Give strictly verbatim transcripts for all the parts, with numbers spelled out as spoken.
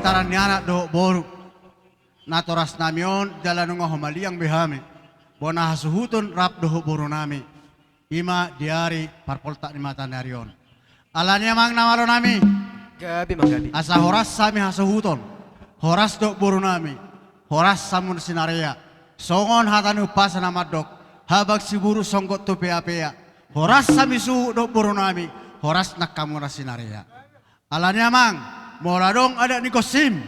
Taran ni anak dohot boru. Natorasnami on jala nunga humaliang be hami. Bona hasuhuton rap dohot borunami. Ima di ari parpoltak ni mata ni ari on. Alani amang na malonami. Gabe ma gabe. Asa horas hami hasuhuton. Horas dohot borunami. Horas hamu na sinarea. Songon hata ni umpasa na mandok. Habang siburu songgot tu peapea. Horas hami suhut dohot borunami. Horas nang hamu na sinarea. Alani amang, molo adong adat ni gonsim,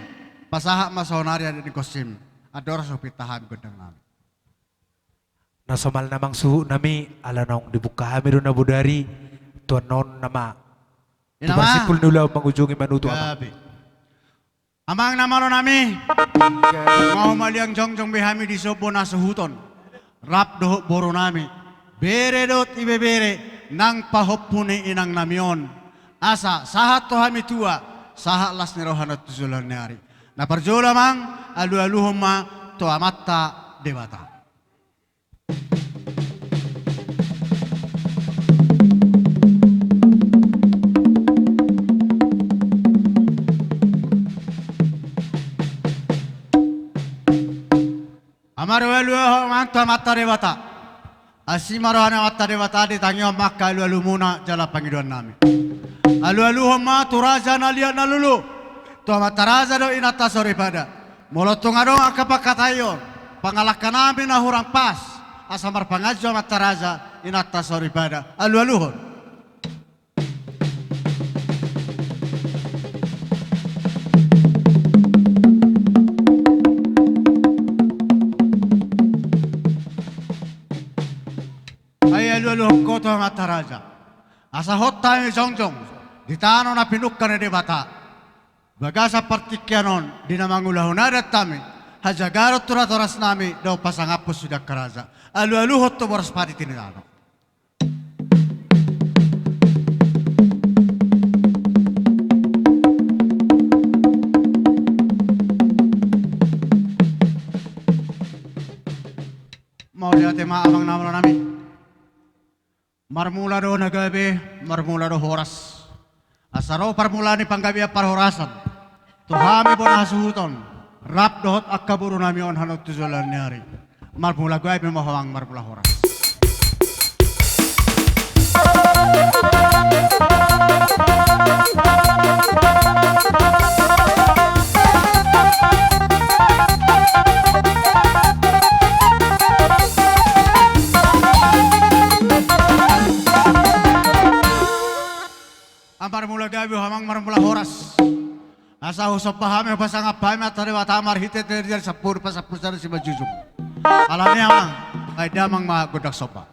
pasahat ma saonari adat ni gonsim. Andorang so pinta hami gondangnami. Na somalna amang suhutnami, ala naung dibuka hami do na bodari, tu annon nama. Ina ma. Tu parsimpul ni ulaon mangujungi manutu amang. Gabe. Amang na malonami. Gabe. Mau maliang jongjong be hami di somba na suhuton. Rap dohot borunami, bere dohot ibebere, nang pahompu ni inangnami on. Asa, sahat tu hami tua, sahat las ni roha na tu joloan ni ari. Na parjolo amang, alualuhon ma tu Amanta Debata. Amang alualuhon ma tu Amanta Debata. Asi ma roha ni Amanta Debata ditangihon ma angka alualumuna jala pangidoannami. Alualuhon ma tu raja na liat na lolo. Tu amanta raja dohot inanta soripada. Molo tung adong angka pangkataion, pangalangkanami na hurang pas, asa marpanganju amanta raja, inanta soripada. Alualuhon. Ai alualuhon ho tu amanta raja. Asa hot hami jongjong di tano na pinungka ni Debata. Bagasan partingkian on di na mangulahon adat hami, hajagaron tu natorasnami dohot pasangaphon sude angka raja. Alualuhon tu boras padi tinitano. Mauliate ma amang na malonami. Marmula do na gabe, marmula do horas. Asa ro parmulaan ni panggabean parhorasan. Tu hami bona hasuhuton, rap dohot angka borunami on hanon tu joloan ni ari. Marmula gabe ma ho amang, marmula horas. Amang marmula gabe ho amang, marmula horas. Asa husomba hami, hupasangap hami Amanta Debata marhite tolu jari sampulu, pasampulu sada simanjujung. Alani amang, baen damang ma gondang somba.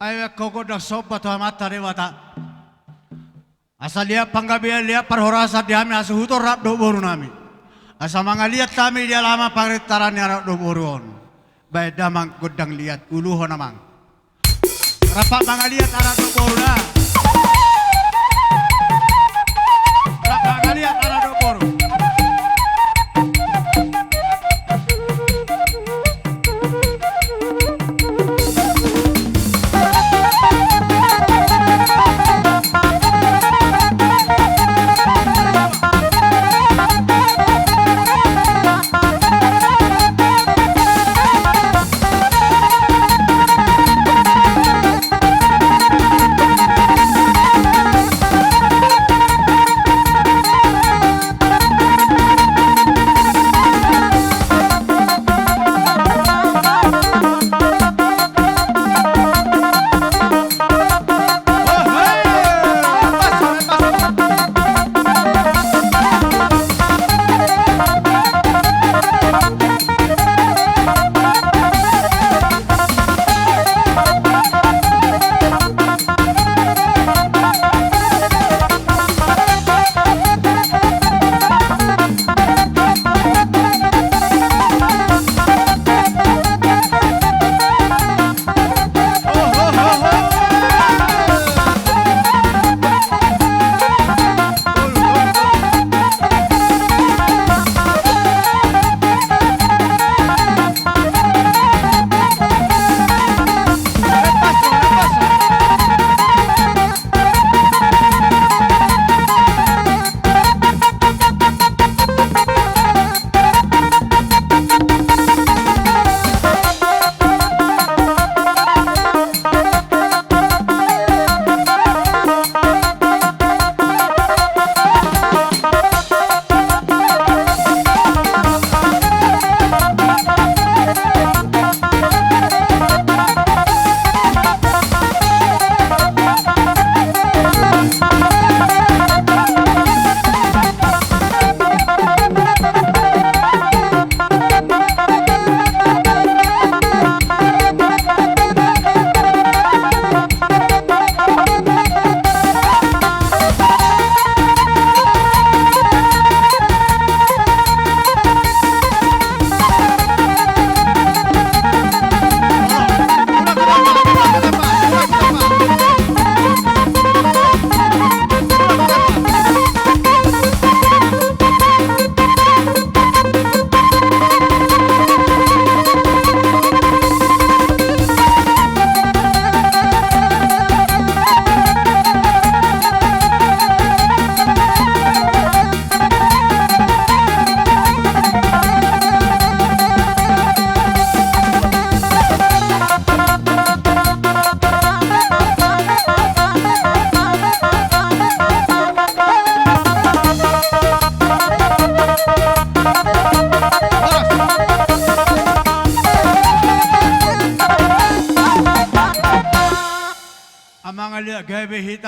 Ai baen ho gondang somba tu Amanta Debata. Asa liat panggabean, liat parhorasan di hami hasuhuton rap dohot borunami. Asa mangaliat hami di alaman parintaran ni anak dohot boru on. Baen damang gondang liat, uluhon amang. Rap mangaliat anak dohot boru da. Rap mangaliat anak dohot boru.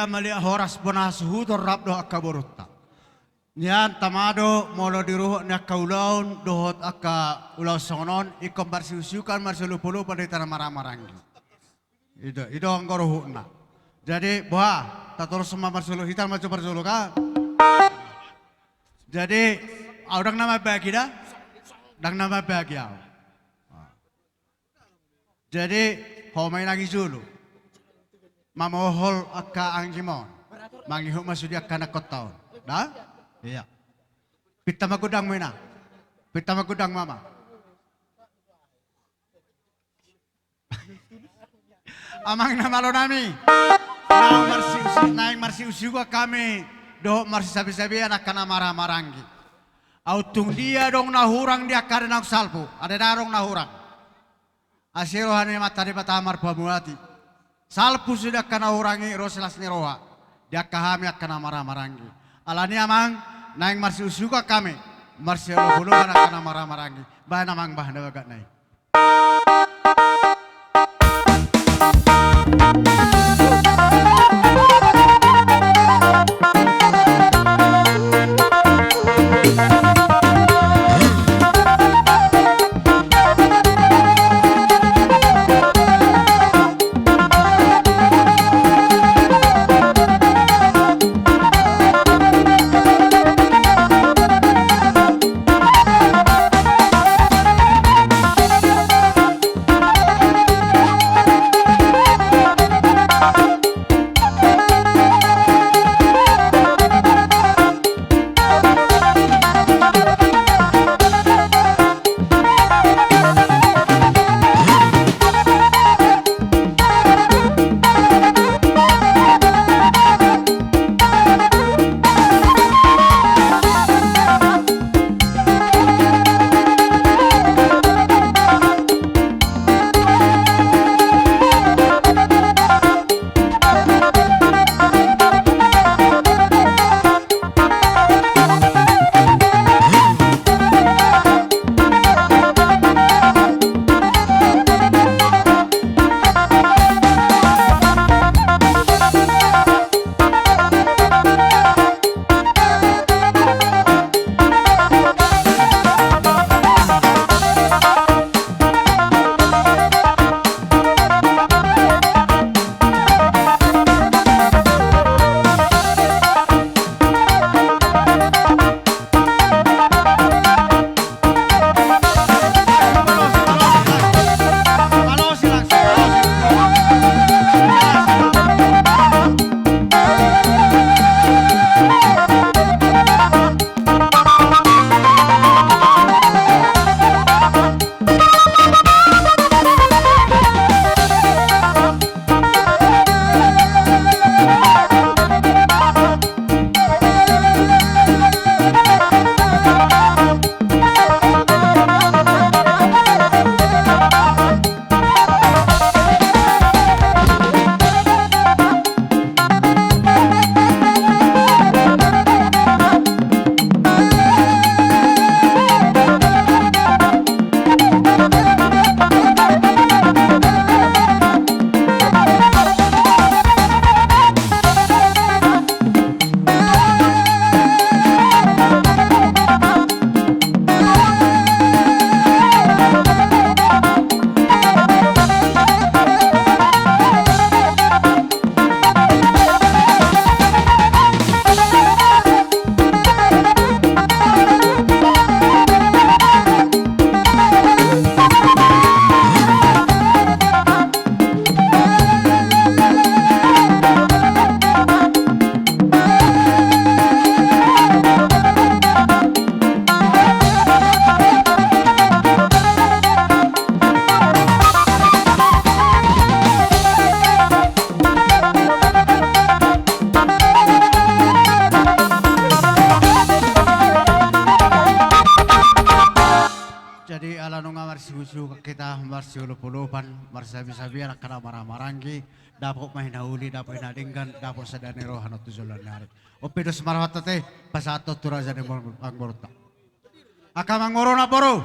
Mauliate horas bona hasuhuton rap dohot angka borunta. Nian tama do molo di ruhut ni angka ulaon dohot angka ulaon songon on ingkon marsiusiukan marsiolopolopan hita na marhahamaranggi. I do, i do anggo ruhutna. Jadi boha, tatorus ma marsiolopolopan hita ma jo marsiolopolopan. Jadi au ndang na mambagi da. Ndang na mambagi au. Jadi ho ma inang i jolo mamohol angka anggim on. Mangihut ma sude angka anakkonta on da. Ia. Pinta ma gondangmu inang. Pinta ma gondangmu ama. Amang na malo nami, naeng marsiusiukan hami dohot marsisabesabean angka na marhahamaranggi. Au tung dia adong na hurang di angka ari naung salpu? Ai ndang adong na hurang. Asi roha ni Amanta Debata marpamuati. Salpu sude angka na hurang i ro silas ni roha di angka hami angka na marhahamaranggi. Alani amang, naeng marsiusiukan hami marsiolopolopan angka na marhahamaranggi. Bahen amang, bahen na bagak nai. Jadi ala nunga marsiusiukan hita marsiolopolopan marsisabesabean angka na marhahamaranggi, dapot ma hinauli, dapot hinadenggan, dapot sada ni roha na tu joloan ni ari. On pe dos ma rohanta, ate, pasahathon tu raja ni anggo-, anggoronta. Angka amang boru, namboru,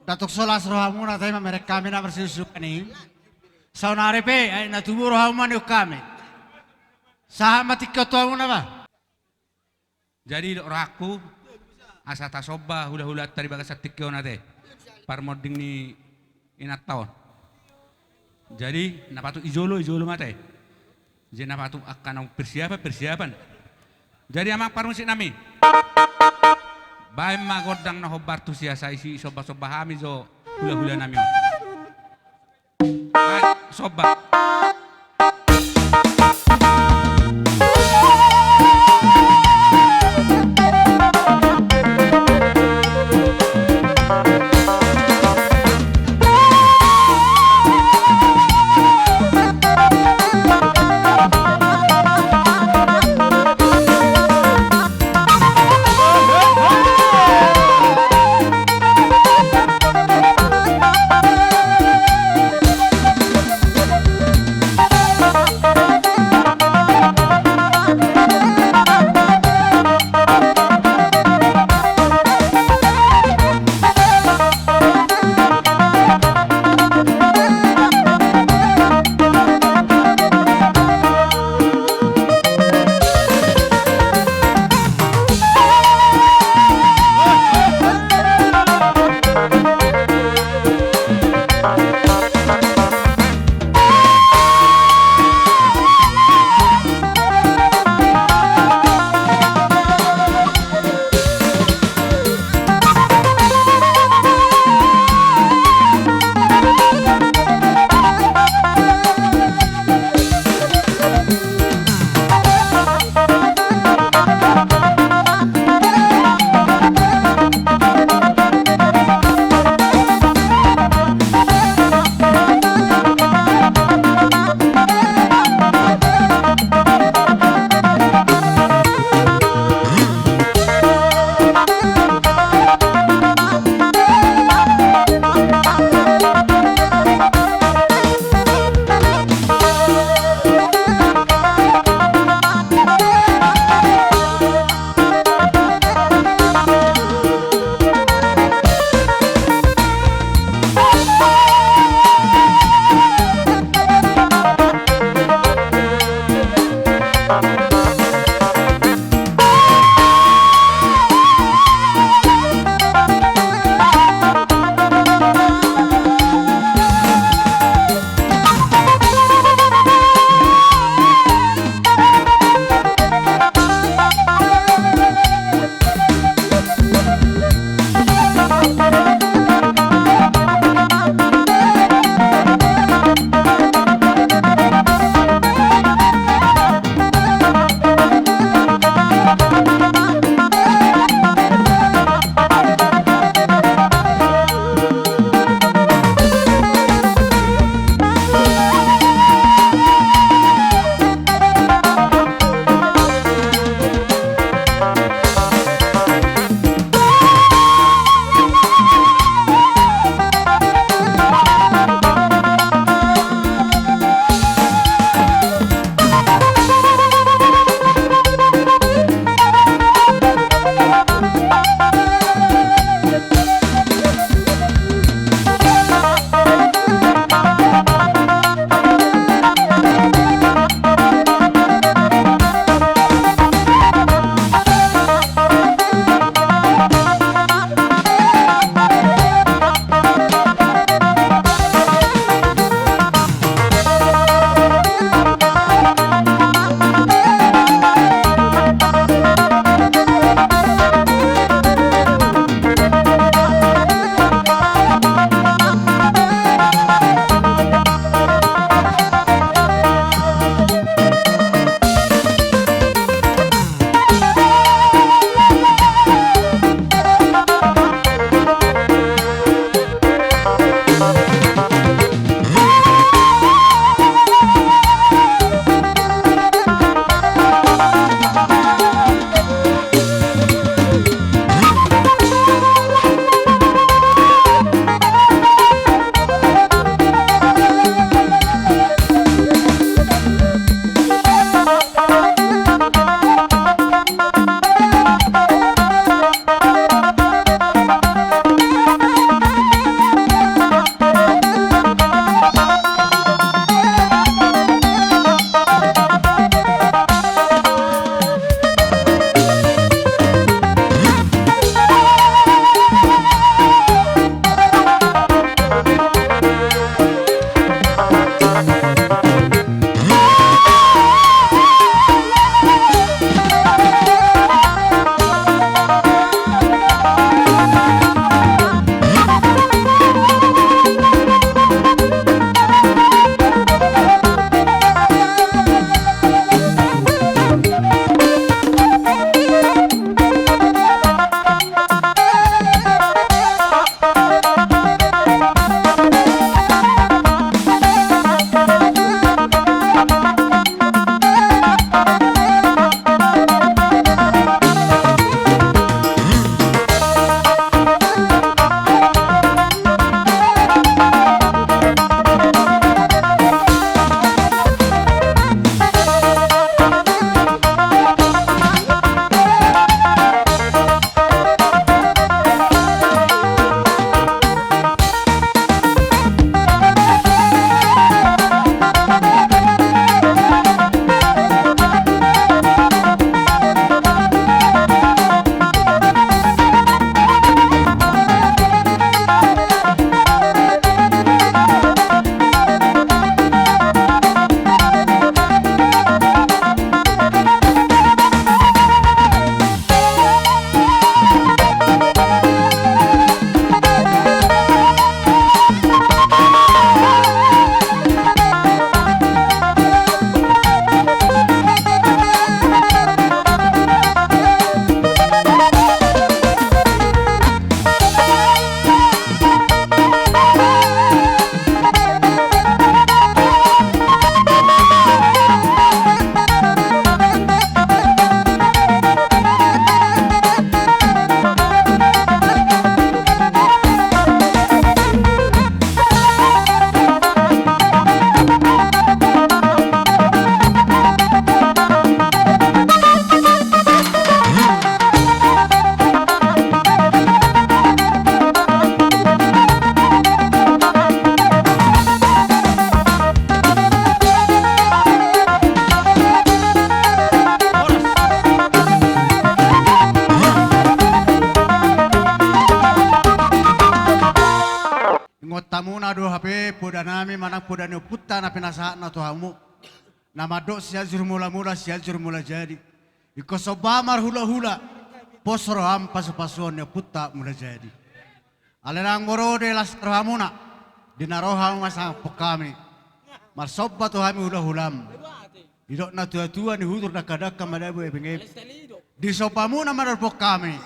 ndang tung so las rohamuna tahe mamereng hami na marsiusiukan i. Saonari pe ai na tubu rohamuna nihut hami. Sahat ma tingki on tu hamuna, bah. Jadi, dok rohangku, asa tasomba hulahulanta di bagasan tingki on ate. Parmonding ni inanta on. Jadi, na patut i jolo, i jolo ma ate. Jadi, na patut angka na persiapan, persiapan. Jadi, amang parmusik nami, baen ma gondang na hombar tusi, asa isi sombasomba hami jo hulahula nami on. Baen, somba. poda ni ompunta na pinasahatna tu hamu. Na mandok Sianjur Mulamula, Sianjur Mulajadi. Ingkon somba marhulahula, pos roham pasupasuon ni ompunta Mulajadi. Alai amang boru, di las ni rohamuna, di na ro hamu mangadopi hami, marsomba tu hami hulahulam. Didok natuatua, ni hutur dangkadangka madabu ebengebe. Di sombamuna mandok hami,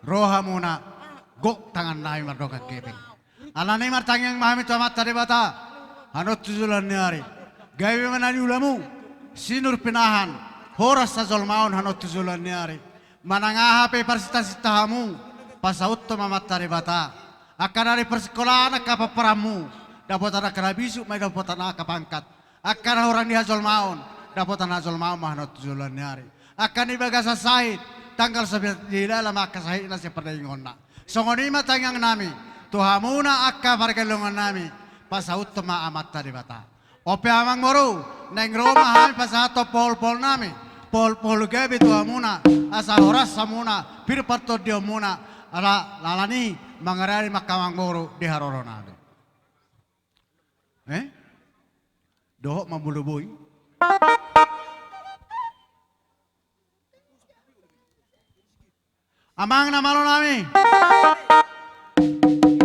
rohamuna, gok tangannami mardongan hepeng. Alani i martangiang ma hami tu Amanta Debata, hanon tu joloan ni ari. Gabe ma na niulamu, sinur pinahan, horas hajolmaon hanon tu joloan ni ari. Manang aha pe parsintasinta hamu, pasauthon ma Amanta Debata. Angka na di parsingkolaan angka pomparanmu, dapotan angka na bisuk ma i, dapotan angka pangkat. Angka na hurang di hajolmaon, dapotan hajolmaon ma hanon tu joloan ni ari. Angka na di bagasan sahit, tanggal so dihilala ma angka sahitna sian pardaingonna. Songon i ma tangiangnami tu hamuna angka pargellengonnami, pasauthon ma Amanta Debata. On pe amang boru, naeng ro ma hami pasahathon poholpoholnami, poholpohol gabe tu hamuna, asa horas hamuna, pir partondionmuna, ala alani i mangaradi ma angka amang boru di haroronami. Eh? Dohot ma molo boi. Amang na malonami,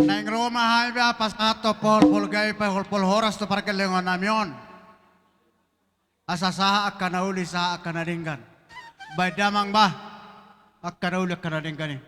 naeng ro ma hami pasahathon poholpohol gabe, poholpohol horas tu pargellengonnami on. Asa sahat angka na uli, sahat angka na denggan. Baen damang bah angka na uli, angka na denggan i.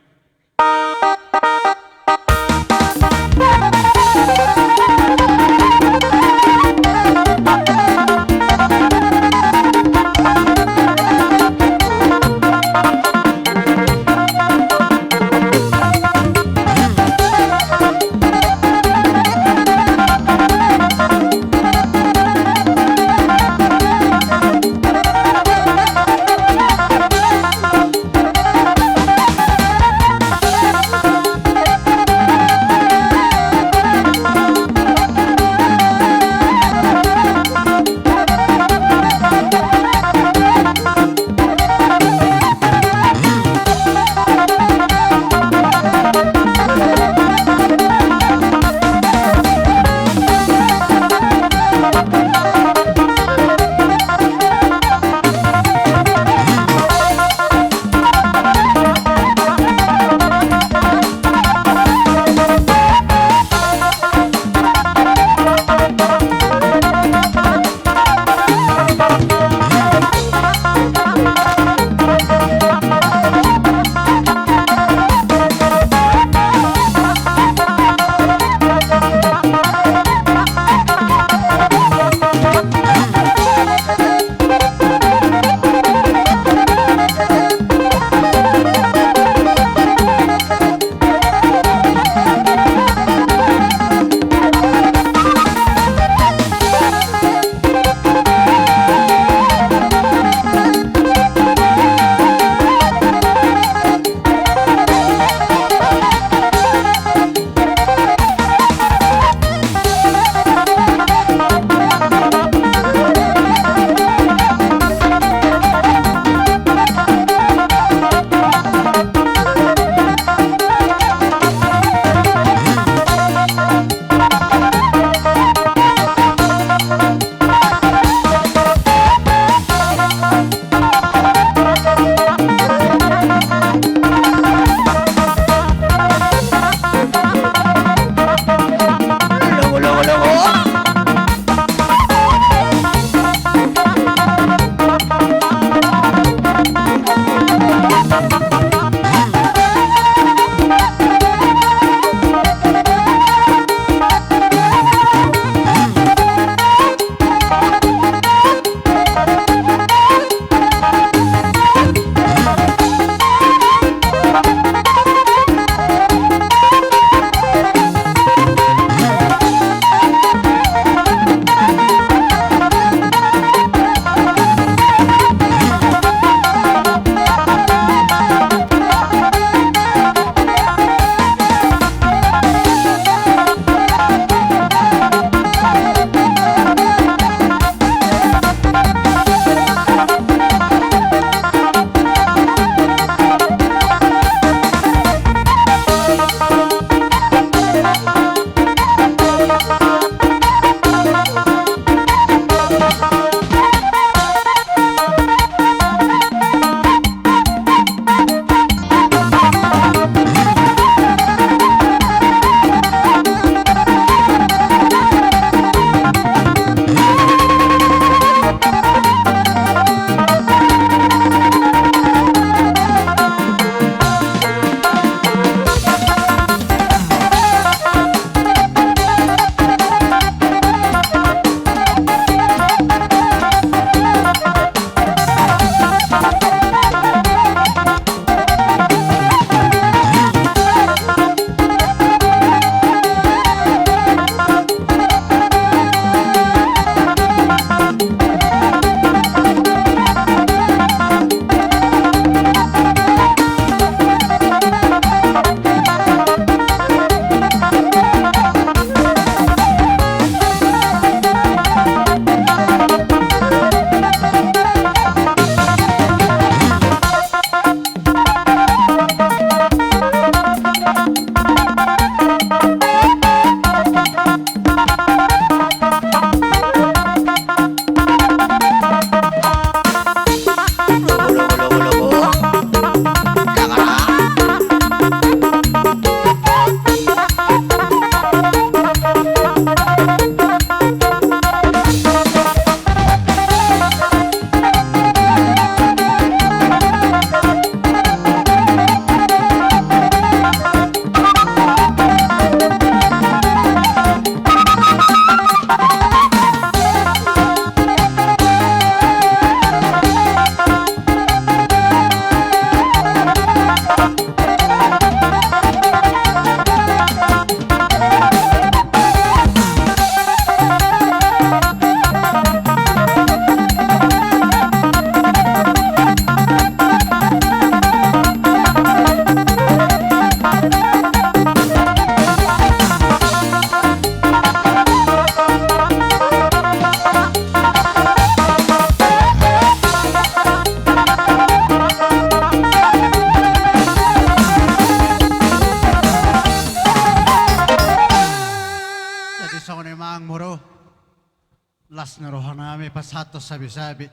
Las ni rohanami pasahathon sabisabi,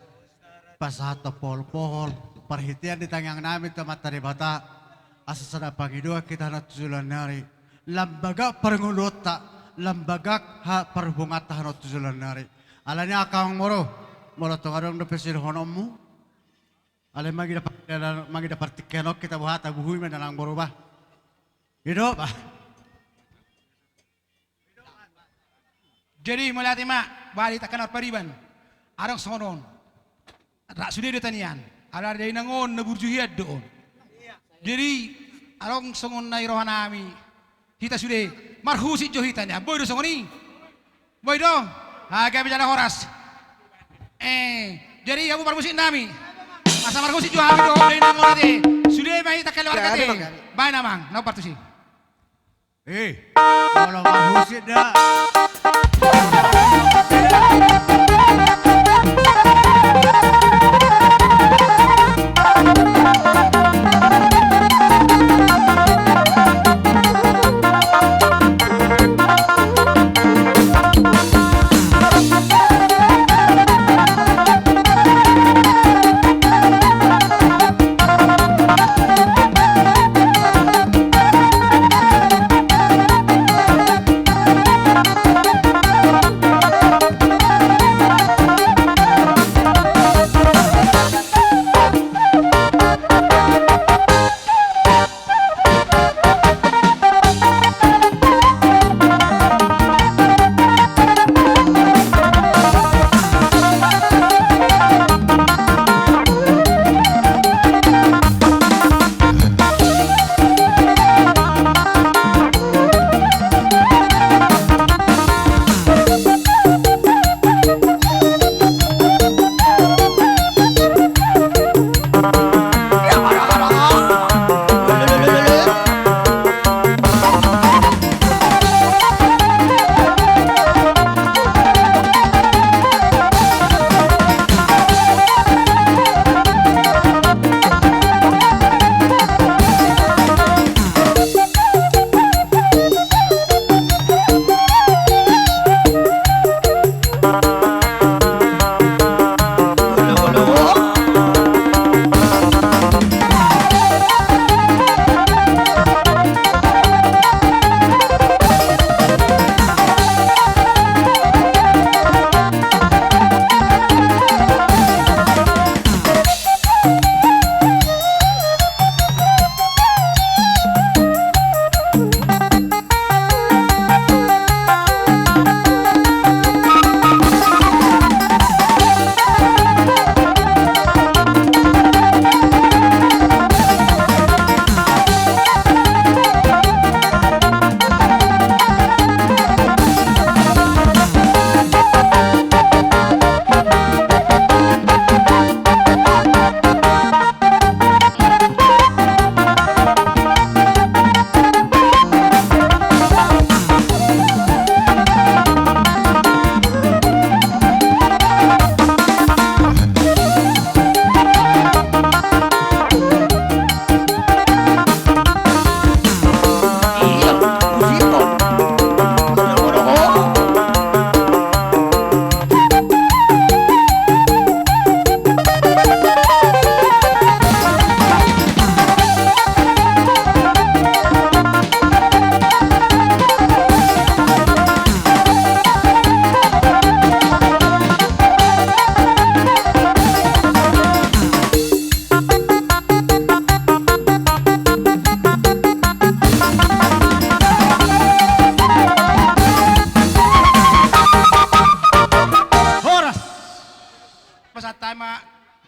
pasahathon pohol-pohol, parhitean di tangiangnami tu Amanta Debata, asa sada pangidoan hita na tu joloan ni ari, lam bagak parngoluonta, lam bagak ha parhubunganta na tu joloan ni ari. Alani i angka amang boru, molo tung adong dope sidohononmu, alai mangida par-, mangida partingkian on hita boha, tabuhui ma inna amang boru bah. I do bah. Jadi mauliate ma, bah, di angka na marpariban. Adong songon on. Rap sude do hita nian. Alai dainang on na burju hian do on. Jadi adong songon na di rohanami. Hita sude marhusip jo hita nian. Boi do songon i. Boi do. Ha, gabe jala horas. Eh, jadi hamu parmusiknami, asa marhusip jo hami dohot dainang on ate. Sude ma hita keluarga ate. Baen amang, na partusi. Eh, molo marhusip da. Horas. Pasahat hami ma.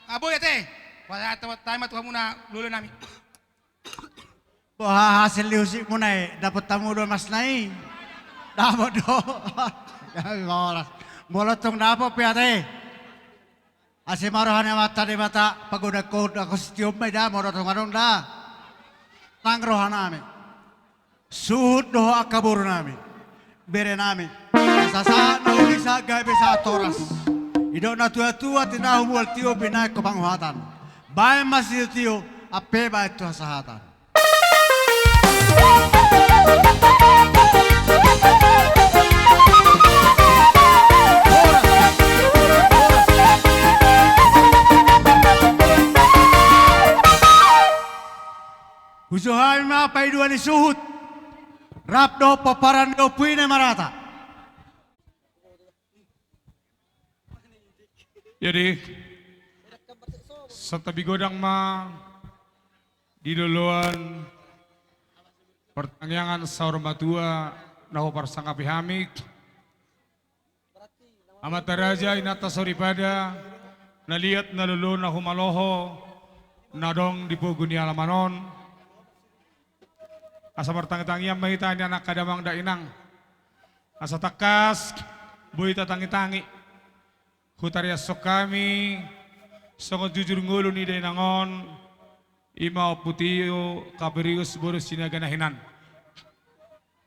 Ah, boi ate. Pasahat hami ma tu hamuna, lolo nami. Boha hasil ni husipmuna i, dapot hamu do masna i? Dapot do. Horas. Molo tung dapot pe ate, asi ma roha ni Amanta Debata pagodangkon angka sitiop ma i da, molo tung adong da. Nang rohanami, suhut dohot angka borunami, berenami, sahat na uli, sahat gabe, sahat horas. Didok na tuatua, tinahu mual tio, binahen ho panguhatan. Baen ma sitiotio, ampe baen tu hasahatan. Hujaha hami ma paidua ni suhut rap dohot pomparan ni ompu i na marata. Jadi, santabi godang ma di loloan partangiangan saur matua na huparsangapi hami. Amanta raja, inanta soripada, na liat na lolo na humaloho na adong di pogu ni alaman on. Asa martangitangian ma hita ni angka damang dainang. Asa tangkas boi tatangitangi. Hutariashon hami songon jujur ngolu ni dainang on, i ma Ompu Tio Kaperius boru Sinaga na hinan.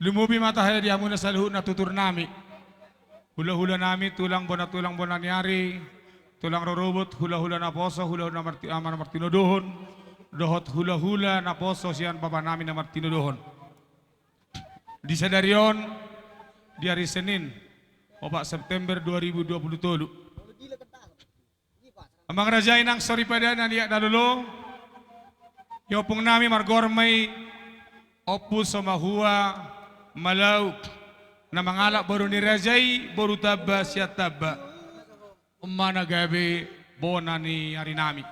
Lumobi ma tahe di hamuna saluhutna tutur nami, hulahula nami, tulang bona, tulang bona ni ari, tulang rorobot, hulahula naposo, hulahula na marti-, ama na martinodohon, dohot hulahula naposo sian bapa nami na martinodohon. Di sadari on, di ari Senin, opat September dua ribu dua puluh tolu. Amang raja, inang soripada na liat na lolo, i ompung nami margoar ma i Ompu Somahua Malau, na mangalap boru ni raja i boru Tamba sian Tamba. On ma na gabe bona ni ari nami.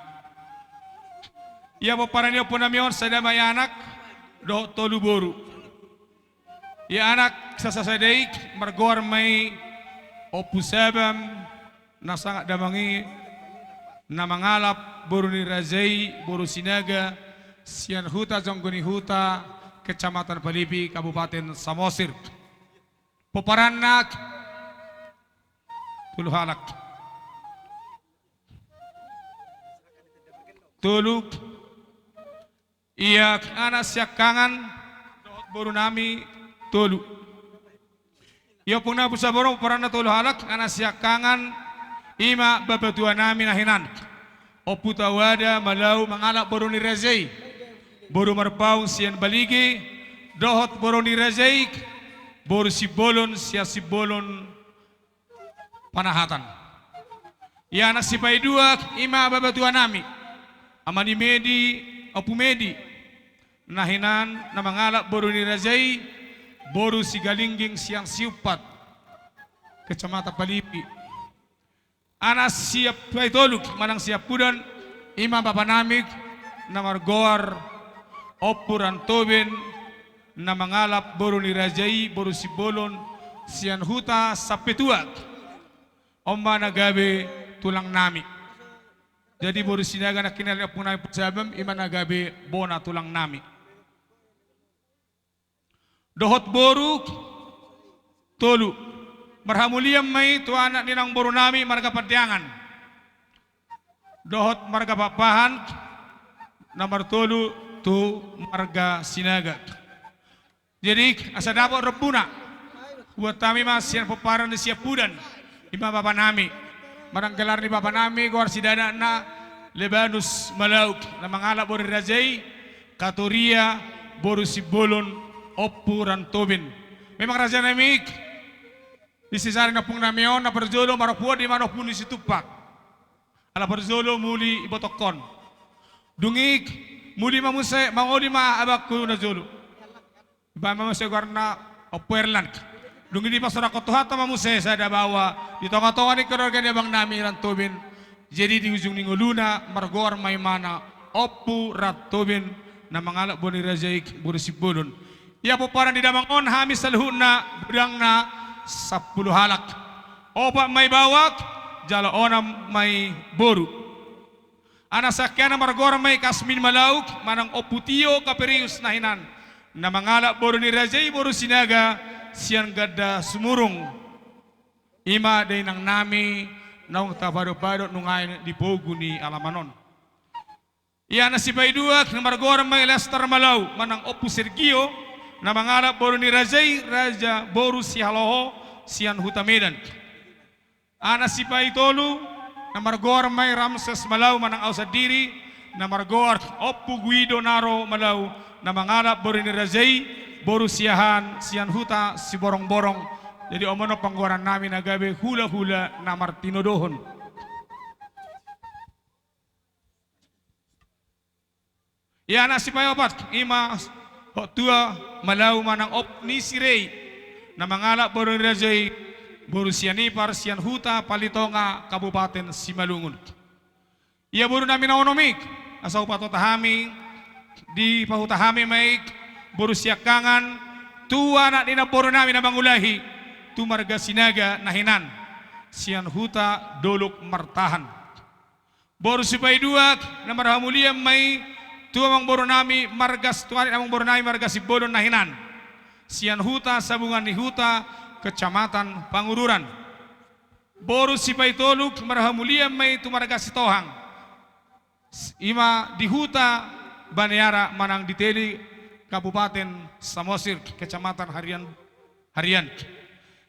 Ia pomparan ni ompu nami on sada ma i anak dohot tolu boru. Ia anak sasasada i margoar ma i Ompu Sabam, na sangap damang i, na mangalap boru ni raja i boru Sinaga sian Huta Jonggoni Huta, Kecamatan Palipi, Kabupaten Samosir. Pomparanna tolu halak. Tolu. Ia anak siangkangan dohot boru nami tolu. Ia ompung nami Ompu Sabam, pomparanna tolu halak, anak siangkangan i ma bapatua nami na hinan Ompu Tawada Malau mangalap boru ni raja i boru Marpaung sian Balige, dohot boru ni raja i boru Simbolon sian Simbolon Panahatan. Ia anak sipaidua i ma bapatua nami, ama ni Medi, Ompu Medi na hinan, na mangalap boru ni raja i boru Sigalingging sian Siumpat, Kecamatan Palipi. Anak sipaitolu manang siampudan i ma bapa nami na margoar Ompu Rantoben, na mangalap boru ni raja i boru Simbolon sian Huta Sampetua. On ma na gabe tulang nami. Jadi boru Sinaga na hinan ni ompung nami Ompu Sabam, i ma na gabe bona tulang nami. Dohot boru tolu. Marhamulian ma i tu anak ni naung boru nami marga Pandeangan. Dohot marga Pakpahan, na martolu tu marga Sinaga. Jadi, asa dapot rombuna, buat hami ma sian pomparan ni siampudan, i ma bapa nami. Manang gelar ni bapa nami, goar sidanakna Lebanus Malau, na mangalap boru ni raja i, Katoria, boru Simbolon, Ompu Rantoben. Memang raja nami, di sisari ni ompung nami on, na parjolo marompuon di ma na Ompu ni Situmpak. Ala parjolo muli ibotongkon. Dung i muli ma muse, mangoli ma abangku na jolo. Baen ma muse goarna Ompu Erlan. Dung i dipasorakkon Tuhanta ma muse sada baoa di tongatonga ni keluarga ni abang nami Rantoben. Jadi di ujung ni ngoluna margoar ma imana Ompu Rantoben, na mangalap boru ni raja i boru Simbolon. Ia pomparan ni damang on hami saluhutna godangna sampulu halak. Opat ma i baoa, jala onom ma i boru. Anak siangkangan na margoar ma i Kasmin Malau, manang Ompu Tio Kaperius na hinan, na mangalap boru ni raja i boru Sinaga sian Ganda Sumurung. I ma dainang nami naung tapadopadop nuaeng di pogu ni alaman on. Ia anak sipaidua na margoar ma i Lestar Malau, manang Ompu Sergio, na mangalap boru ni raja i, raja boru Sihaloho sian Huta Medan. Anak sipaitolu na margoar ma i Ramses Malau, manang au sandiri, na margoar Ompu Guido Naro Malau, na mangalap boru ni raja i boru Siahaan sian Huta Siborongborong. Jadi on ma panggoaran nami na gabe hulahula na martinodohon. Ia anak sipaopat, ima hot tua Malau manang Op ni Sirei, na mangalap boru ni raja i, boru Sianipar, Sianhuta, Palitonga, Kabupaten Simalungun. Ia boru nami na onom i, asa hupahuta hami, dipahuta hami ma i, boru siangkangan, tu anak ni namboru nami na mangulahi, tu marga Sinaga na hinan, Sianhuta Dolok Martahan. Boru sipaidua, na marhamulian ma i, tu amangboru nami marga, tu anak ni amangboru nami marga Simbolon na hinan, Sianhuta Sabungan ni Huta, Kecamatan Pangururan. Boru sipaitolu, marhamulian ma i tu marga Sitohang, ima di Huta Baneara manang di Teli, Kabupaten Samosir, Kecamatan Harian, Harian.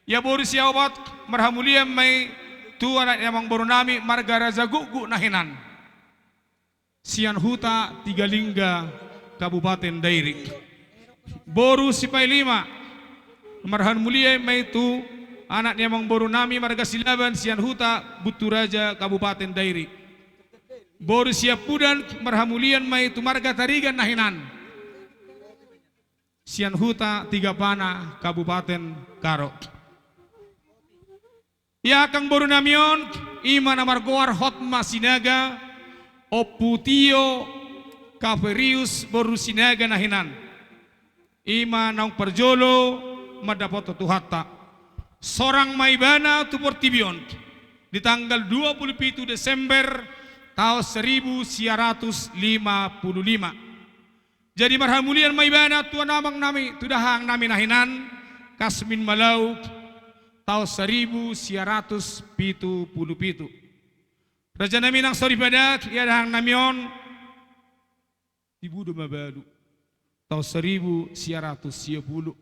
Ia boru siaopat, marhamulian ma i tu anak ni amangboru nami marga Raja Gukguk na hinan, Sianhuta Tigalingga, Kabupaten Dairi. Boru sipailima, marhamulian ma i tu anak ni amangboru nami marga Silaban, Sianhuta Bunturaja, Kabupaten Dairi. Boru siampudan, marhamulian ma i tu marga Tarigan na hinan, Sianhuta Tigapana, Kabupaten Karo. Ia angkang boru nami on, ima na margoar Hotma Sinaga, Ompu Tio Kaperius boru Sinaga na hinan, ima naung parjolo mandapothon Tuhanta. Sorang ma ibana tu portibi on di tanggal dua puluh pitu Desember taon seribu sia ratus lima puluh lima. Jadi marhamulian ma ibana tu amang nami, tu dahahang nami na hinan, Kasmin Malau, taon seribu sia ratus pitu puluh pitu. Raja nami nang soripada, ia dahahang nami on, tibu do mabalu, taon seribu sia ratus sia puluh.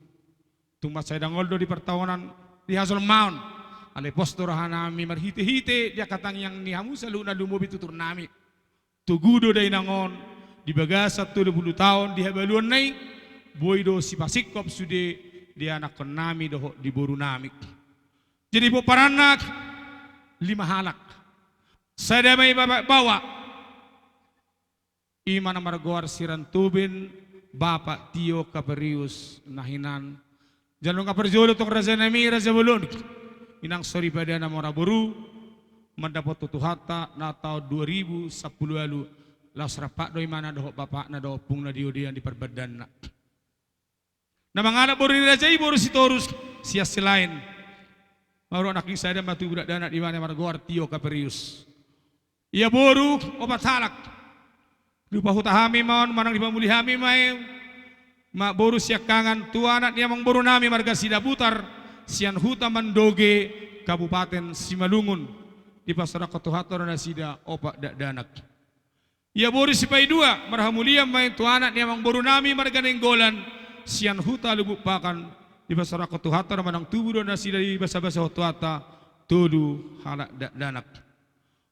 Tung mansai dangol do di partaonan, di hajolmaon. Alai pos do roha nami marhitehite di angka tangiang ni hamu saluhutna lumobi tutur nami. Togu do dainang on, di bagasan tolu pulu taon di habaluonna i, boi do sipasingkop sude di anakkon nami dohot di boru nami. Jadi pomparanna lima halak. Sada ma i bapak baoa, ima na margoar Sirantuben, Bapak Tio Kaperius na hinan. Jala nunga parjolo tong raja nami, raja bolon, inang soripada na mora boru, mandapothon Tuhanta na taon dua ribu sampulu ualu, laos rap do imana dohot bapakna dohot ompungna di odean di parbandanna. Na mangalap boru ni raja i boru Sitorus, Siansilaen. Marua nangkin sada ma tubu dakdanak, imana margoar Tio Kaperius. Ia boru opat halak. Dipahuta hami ma on, manang dipamuli hami ma i, ma boru siangkangan tu anak ni amangboru nami marga Sidabutar, Sianhuta Mandoge, Kabupaten Simalungun. Dipasaorhon Tuhanta do nasida opat dakdanak. Ia boru sipaidua, marhamulian ma i tu anak ni amangboru nami marga Nainggolan, Sianhuta Lubuk Pakam, dipasaorhon Tuhanta do manang tubu do nasida, dibasabasahon Tuhanta tolu halak dakdanak.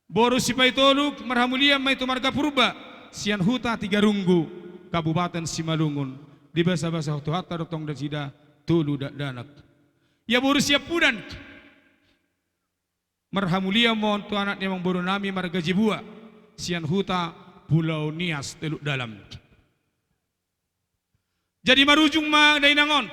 Boru sipaitolu, marhamulian ma i tu marga Purba, Sianhuta Tigarunggu, Kabupaten Simalungun, dibasabasahon Tuhanta do tong nasida tolu dakdanak. Ia boru siampudan, marhamulian ma on tu anak ni amangboru nami marga Jebua, Sianhuta Pulau Nias, Teluk Dalam. Jadi marujung ma dainang on,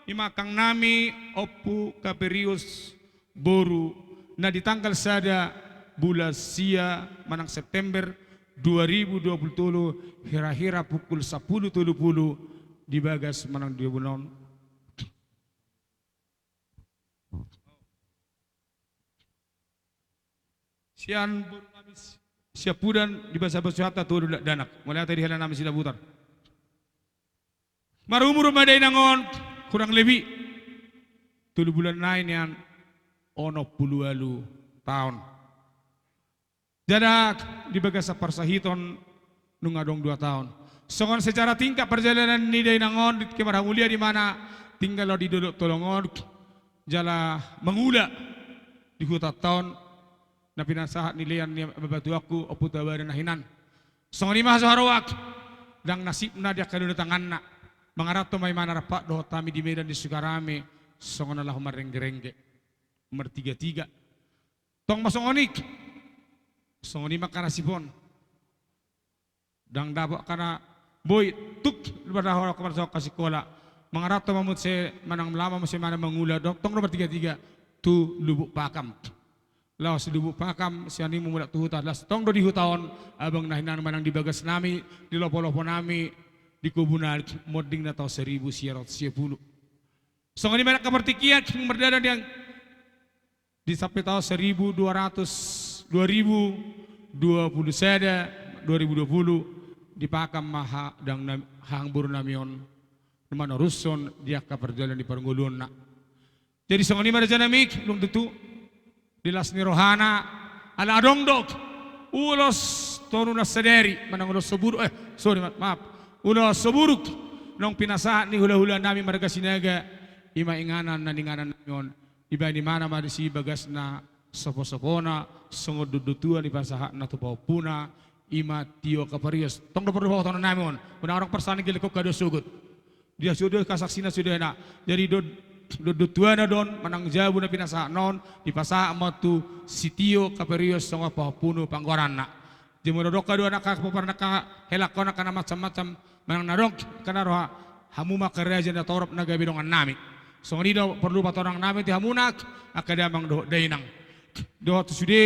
ima angkang nami Ompu Kaperius boru, na di tanggal sada bulan sia manang September dua ribu dua puluh tolu, hira-hira pukul sampulu tolu pulu, di bagas manang di ombun on. Sian boru nami siampudan, dibasabasahon Tuhanta tolu dakdanak. Mauliate di hela nami Sidabutar. Marumur ma dainang on, kurang lebih tolu bulan nai nian onom pulu ualu taon. Jala di bagasan parsahiton nunga adong dua taon. Songon sejarah tingkat parjalanan ni dainang on, di kemarhamulian, imana tinggal di Dolok Tolong on, jala mangula di hutanta on, na pinasahat ni lean ni babatuangku, Ompu Tabadan na hinan. Songon i ma hasoharoan, ndang nasibna di angka dua tanganna. Mangaranto ma imana rap dohot hami di Medan di Sukarame, songon na laho marrenggerengge, martigatiga. Tong ma songon i. Songon i ma angka nasib on. Ndang dapot angka na Boi tuk lupa dah orang kepala sekolah kasih sekolah. Mangarat tu mamut se manang melama muse manang mangula dohot tong do martiga-tiga tu Lubuk Pakam. Laos Lubuk Pakam sian i mulak tu huta, laos tong do di huta on abang na hinan manang di bagas nami, di lopo-lopo nami, di kobun na monding na taon seribu sia ratus sia pulu. Songon i ma angka partingkian mardada nian di sampe taon seribu dua ratus, dua ribu dua pulu sada, dua ribu dua pulu, di Pakam ma ha-, dang nam-, hahang boru nami on manorushon di angka parjolo ni parngoluonna. Jadi songon i ma raja nami, dung tutu di las ni rohana, ala adong do ulos tonu na sadari manang ulos soburuk, eh, sorry, ma-, maaf, ulos soburuk naung pinasahat ni hula-hula nami marga Sinaga, i ma inganan na niinganan nami on. Dibaen ibana ma disi bagasna, sopo-sopona, songon dondotuan dipasahatna tu pahompuna, i ma tio Kaperios. Tong do porlu pahothon nami on, unang adong parsangkap gellek on, haduan sogot. Dia sude hasaksina sudena. Jadi don-, dondotuanna do on manang jabu na pinasahatna on dipasahat ma tu si tio Kaperios songon pahompuna panggoaranna. Jadi molo adong haduan angka pomparan angka helangkon angka na macam-macam manang na adong angka na roha, hamu ma angka raja na torop na gabe dongan nami. Songon i do porlu patorang nami tu hamuna angka damang dohot dainang, dohot tu sude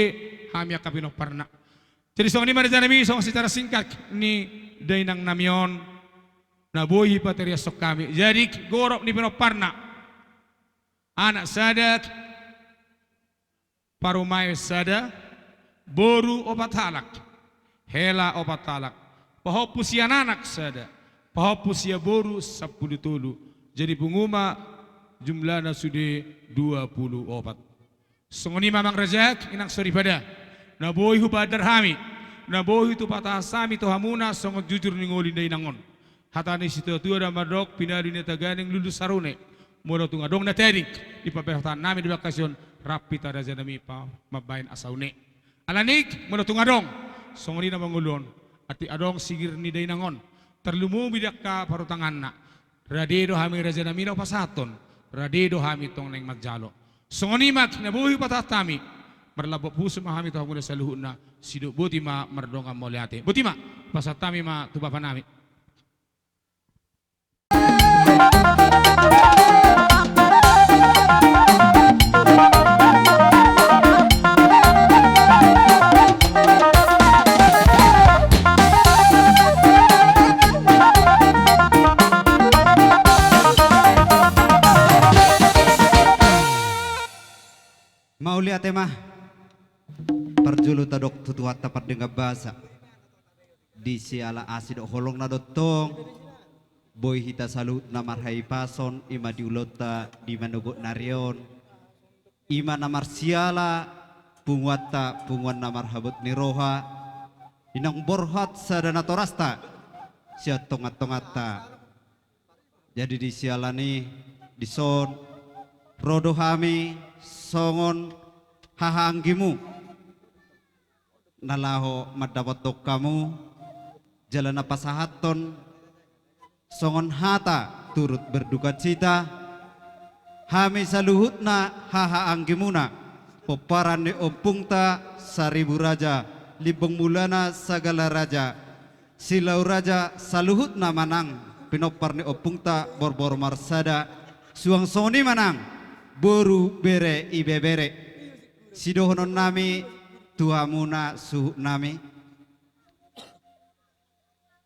hami angka pinomparna. Jadi songon i ma raja nami, songon secara singkat ni dainang nami on na boi hupatorashon hami. Jadi gurop ni pinomparna, anak sada, parumaen sada, boru opat halak, hela opat halak, pahompu sian anak sada, pahompu sian boru sampulu tolu. Jadi pungu ma jumlahna sude dua pulu opat. Songon i ma amang raja, inang soripada, na boi hupandar hami, na boi hupatahan hami tu hamuna songon jujur ni ngolu ni dainang on. Hata ni situa-tua do mandok, pinadu ni taganing lulus sarune. Molo tung adong na tading di pambahenan nami di bagas on, rap hita raja nami pa mambahen asa une. Alani i molo tung adong songon i na mangolu on, atik adong sigir ni dainang on, tarlumobi di angka parutanganna, rade do hami raja nami laho pasahathon, rade do hami tong naeng manjalo. Songon i ma na boi hupatahan hami, marlambok pusu ma hami tu hamuna saluhutna, sidok boti ma mardongan mauliate. Boti ma, pasahat hami ma tu bapa nami. Mauliate ma. Parjolo tadok tu Tuhanta pardenggan basa. Di siala asi dohot holongna do tong boi hita saluhutna marhahipason, i ma di ulaonta di manogot ni ari on, i ma na marsiala punguanta, punguan na marhabot ni roha, i naung borhat sada natorasta sian tonga-tonganta. Jadi di siala ni i, dison ro do hami songon hahaanggimu na laho mandapothon hamu, jala na pasahathon songon hata turut berdukacita, hami saluhutna hahaanggimuna, pomparan ni ompungta Saribu Raja, Limbong Mulana Sagala Raja, Silau Raja saluhutna manang pinompar ni ompungta Borbor Marsada, suang songon i manang boru, bere, ibebere. Sidohonon nami tu hamuna suhut nami,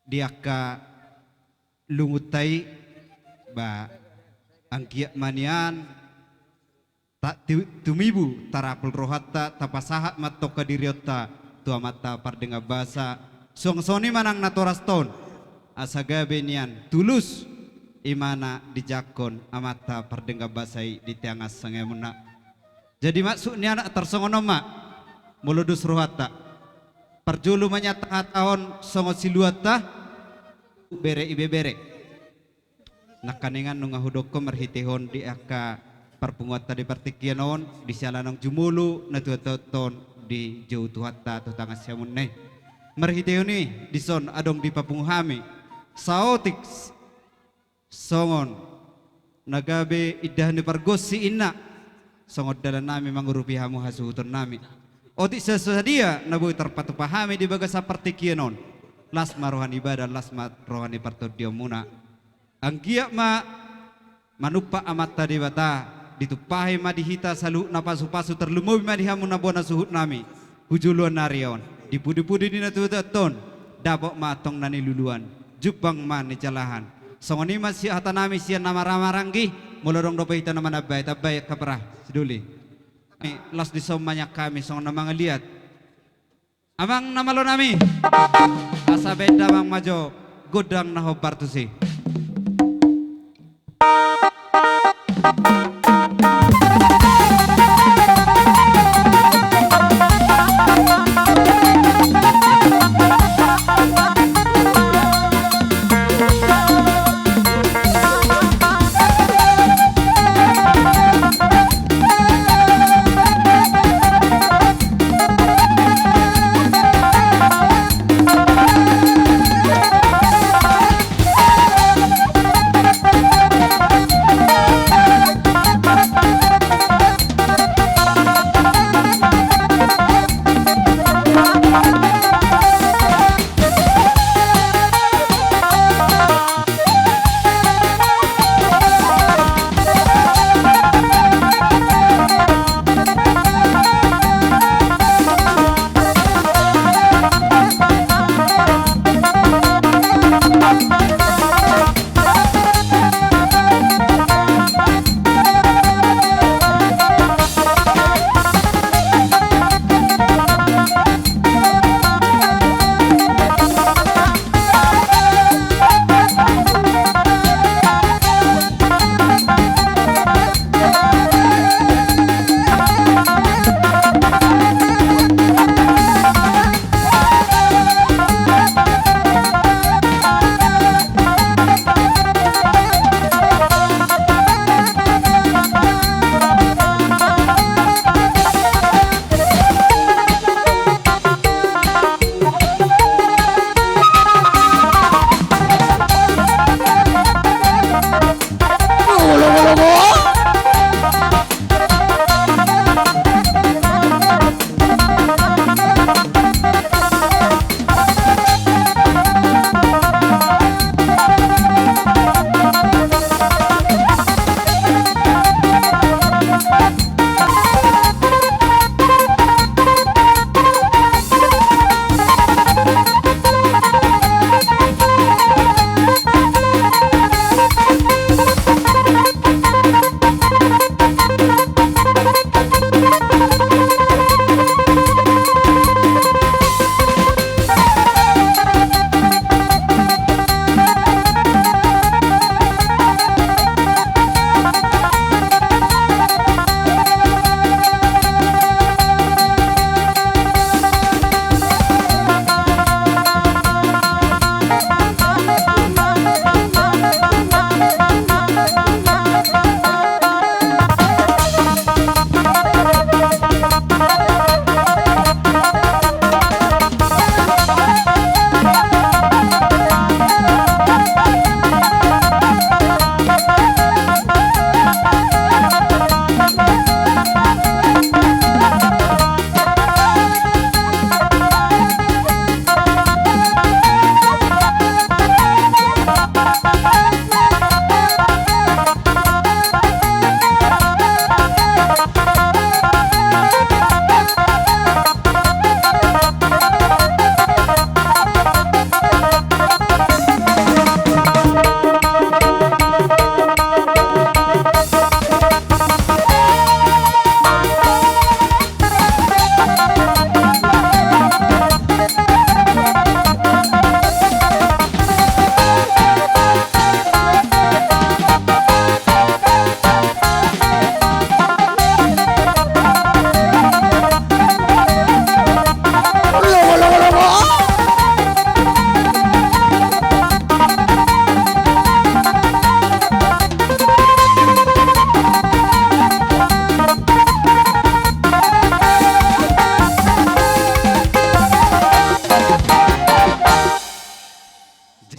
di angka lungunta i, ba, anggiat ma nian ta-, tu-, tumibu tarapul rohanta, tapasahat ma antong hadirionta tu Amanta Pardenggan Basa, suang songon i manang natorasta on, asa gabe nian tulus i ma na dijangkon Amanta Pardenggan Basa i di tingki on, sangap ma. Jadi maksud ni anak tarsongon on ma, molo dos rohanta, parjolo ma nian tahatahon songon siluanta, bere ibebere. Nangkaningan nunga hudokkon marhitehon di angka parpunguanta di partingkian on, di siala naung jumolo na tuatua on dijou Tuhanta tu tangan siamunna i. Marhitehon i dison adong dipapungu hami saotik songon na gabe indahan ni pargonsi inna, songon dalan nami mangurupi hamu hasuhuton nami. Otik sadia na boi tarpatupa hami di bagasan partingkian on, Las ma roha ni badan, las ma roha ni partondionmuna. Anggiat ma manumpak Amanta Debata, ditumpahi ma di hita saluhutna pasupasu, tarlumobi ma di hamu na bona suhutnami. Hu joloan ni ari on, di pudipudi ni natuatua on, dapot ma antong na niluluan, jumpang ma nijalahan. Songon i ma si hatanami sian na marhahamaranggi. Molo adong dope hita na manambai, tambai angka parah, sidoli. Las dison ma nian hami songon na mangaliat. Amang na malonami, asa baen damang ma jo gondang na hombar tusi.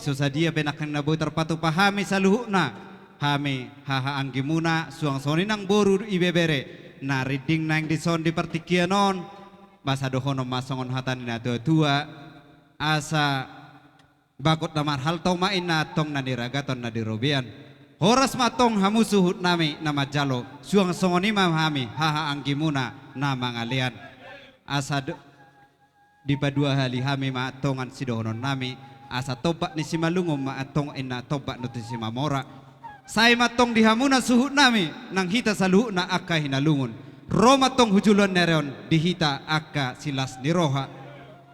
So sadia pe nangkin na boi tarpatupa hami saluhutna, hami hahaanggimuna, suang songon i nang boru ibebere, na rinding naeng dison di partingkian on, masa dohonon ma songon hata ni natuatua, asa Bagot na marhalto ma inna antong na niragaton na di robean. Horas ma antong hamu suhutnami na manjalo, suang songon i ma hami hahaanggimuna na mangalean. Asa do, dipaduahali hami ma antong sidohononnami, asa tombak ni Simalungun ma antong inna tombak ni Simamora. Sai ma antong di hamuna suhutnami, nang hita saluhutna angka hinalungun. Ro ma antong hu joloan ni ari on di hita angka silas ni roha.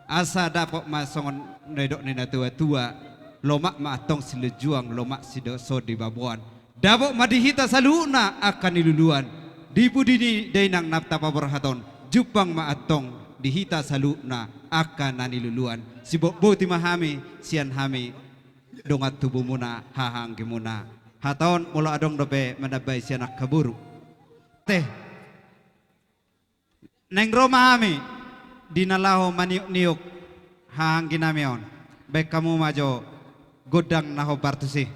Asa dapot ma songon na nidok ni natuatua, lomak ma antong silinjuang, lomak sido-, so di baboan. Dapot ma di hita saluhutna angka niluluan, di pudi ni dainang na tapaborhaton, jumpang ma antong di hita saluhutna angka na niluluan. Sibotboti ma hami, sian hami dongan tubumuna, hahaanggimuna. Hata on molo adong dope manambai sian angka boru. Teh. Naeng ro ma hami di na laho maniukniuk hahaangginami on. Baen hamu ma jo gondang na hombar tusi.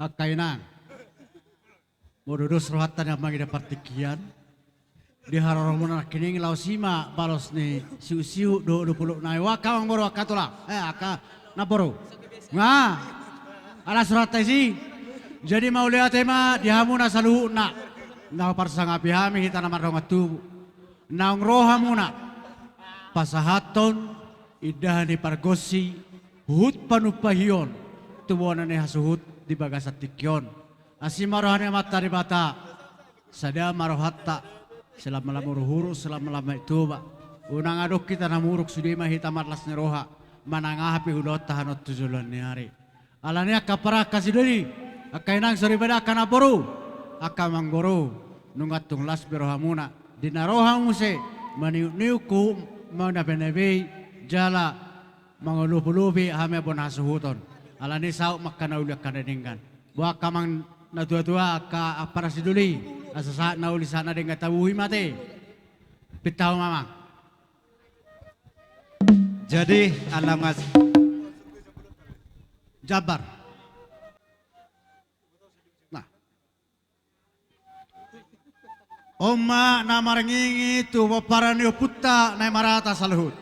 Angka inang, molo dos rohanta na mangida partingkian, di haroromuna nangkining laos i ma balos ni sihut-sihut dohot dolok nai. Angka amangboru, angka tulang, eh, angka namboru. Nga, las rohanta disi. Jadi mauliate ma di hamuna saluhutna. Na huparsangapi hami hita na mardongan tubu. Naung ro hamuna pasahathon indahan ni pargonsi, huhut panumpahion tu bona ni hasuhut di bagasan tingki on. Asi ma roha ni Amanta Debata, sada ma rohanta, selama-lama umur, selama-lama i Toba. Unang adong hita na muruk, sude ma hita marlas ni roha, manang aha pe ulaonta hanon tu joloan ni ari. Alani angka ampara, angka sidoli, angka inang soripada, angka namboru, angka amangboru, nunga tung las be rohamuna, di na ro hamu muse maniuk-niuk, huhut manabei-nabei, jala mangolopi-lopi hami bona hasuhuton. Alani saut ma angka na uli, angka na denggan. Boha angka amang na tua-tua, angka ampara sidoli, asa sahat na uli, sahat na denggan tabuhi ma ate. Pinta hamu ma, amang. Jadi, alam ngas-, jambar. Nah. On ma na marngingi tu pomparan ni ompunta na marata saluhut.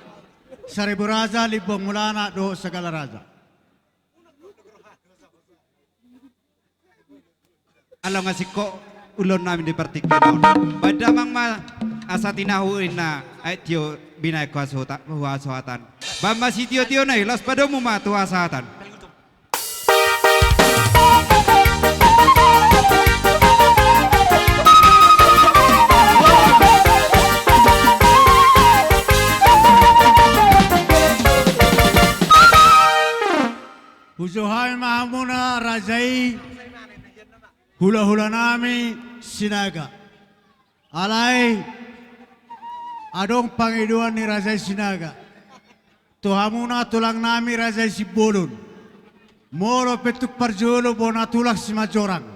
Saribu Raja, Limbong Mulana dohot Sagala Raja. Ala nga singkop ulaon nami di partingkian on. Baen damang ma asa tinahu inna, aek tio binaen huhasohata-, huhasohatan. Baen ma sitio-tio nai, laos padomu ma tu hasahatan. Hujou hami ma hamuna raja i, hula-hula nami Sinaga. Alai adong pangidoan ni raja i Sinaga tu hamuna tulang nami raja i Simbolon. Molo pe tung parjolo bona tulang Simanjorang,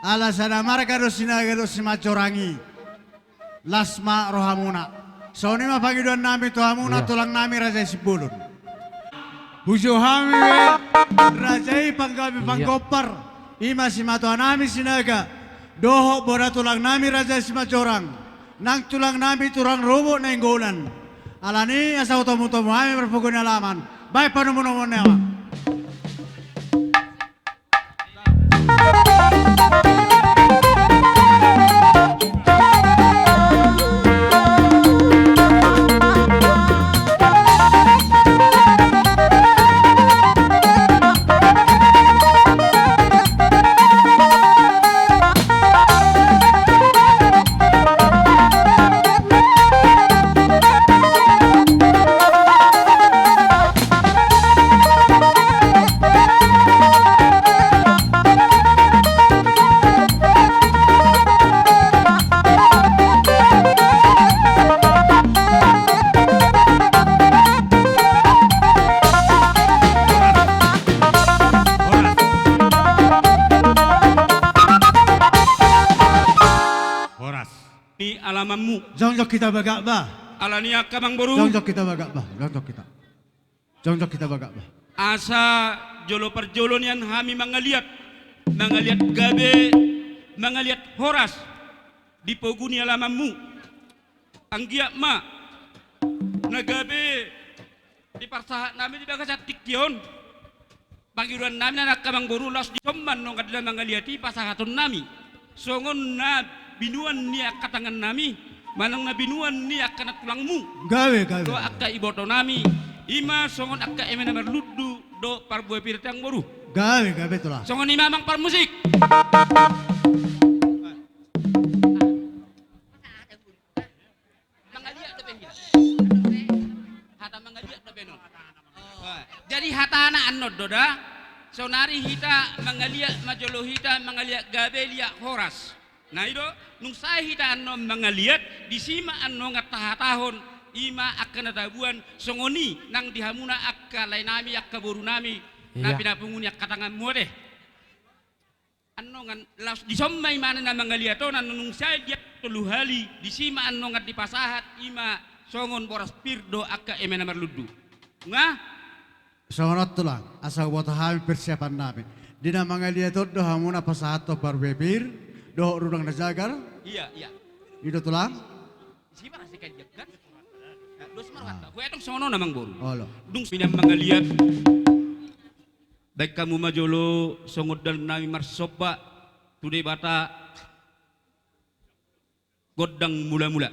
ala sada marga do Sinaga dohot Simanjorang i. Las ma rohamuna. Songon i ma pangidoan nami tu hamuna, iya, tulang nami raja i Simbolon. Hujou hami be raja i panggabe, iya, panggompar, i ma simatoa nami Sinaga dohot bona tulang nami raja i Simanjorang, nang tulang nami Tulang Rorobot Nainggolan. Alani asa hutomu-tomu hami marpogu ni alaman. Baen panomu-nomuon nai, amang. Horas. Ni alamanmu. Jongjong hita bagak, bah. Alani angka amangboru. Jongjong hita bagak, bah. Jongjong hita. Jongjong hita bagak, bah. Asa jolo parjolo nian hami mangaliat, mangaliat gabe, mangaliat horas di pogu ni alamanmu. Anggiat ma na gabe diparsahat nami di bagasan tingki on. Pangidoan nami nang angka amangboru, laos dison ma nunga di na mangaliat i pasahaton nami songon na binuan ni angka tangan nami, manang na binuan ni angka nantulangmu. Gabe, gabe. Dohot angka iboto nami, i ma songon angka eme na marlundu dohot parbue pir, amangboru. Gabe, gabe, tulang. Songon i ma, amang parmusik. Mangaliat dope hita. Hata mangaliat dope non. Jadi hatana annon do da. Saonari hita mangaliat ma jolo hita, mangaliat gabe, liat horas. Nah, i do, nung sae hita annon mangaliat, disi ma annon tahatahon, i ma angka na tabuan, songon i nang di hamuna angka lae nami, angka boru nami, na, iya, pinapungu ni angka tanganmu ate. Annon, laos dison ma imana na mangaliat on, annon nung sae dia tolu hali, disi ma annon dipasahat, i ma songon boras pir dohot angka eme na marlundu. Nga? Songon on, tulang, asa huboto hami persiapan nami. Di na mangaliat on do hamuna pasahathon parbepir dohot rudang na jagar. Iya, iya. I do tulang. Isi ma na sekalian kan? Dos ma rohanta. Gue adong songon on amang boru. Olo. Dung pina mangaliat. Baen hamu ma jolo songon dalan nami marsomba tu Debata. Gondang mula-mula.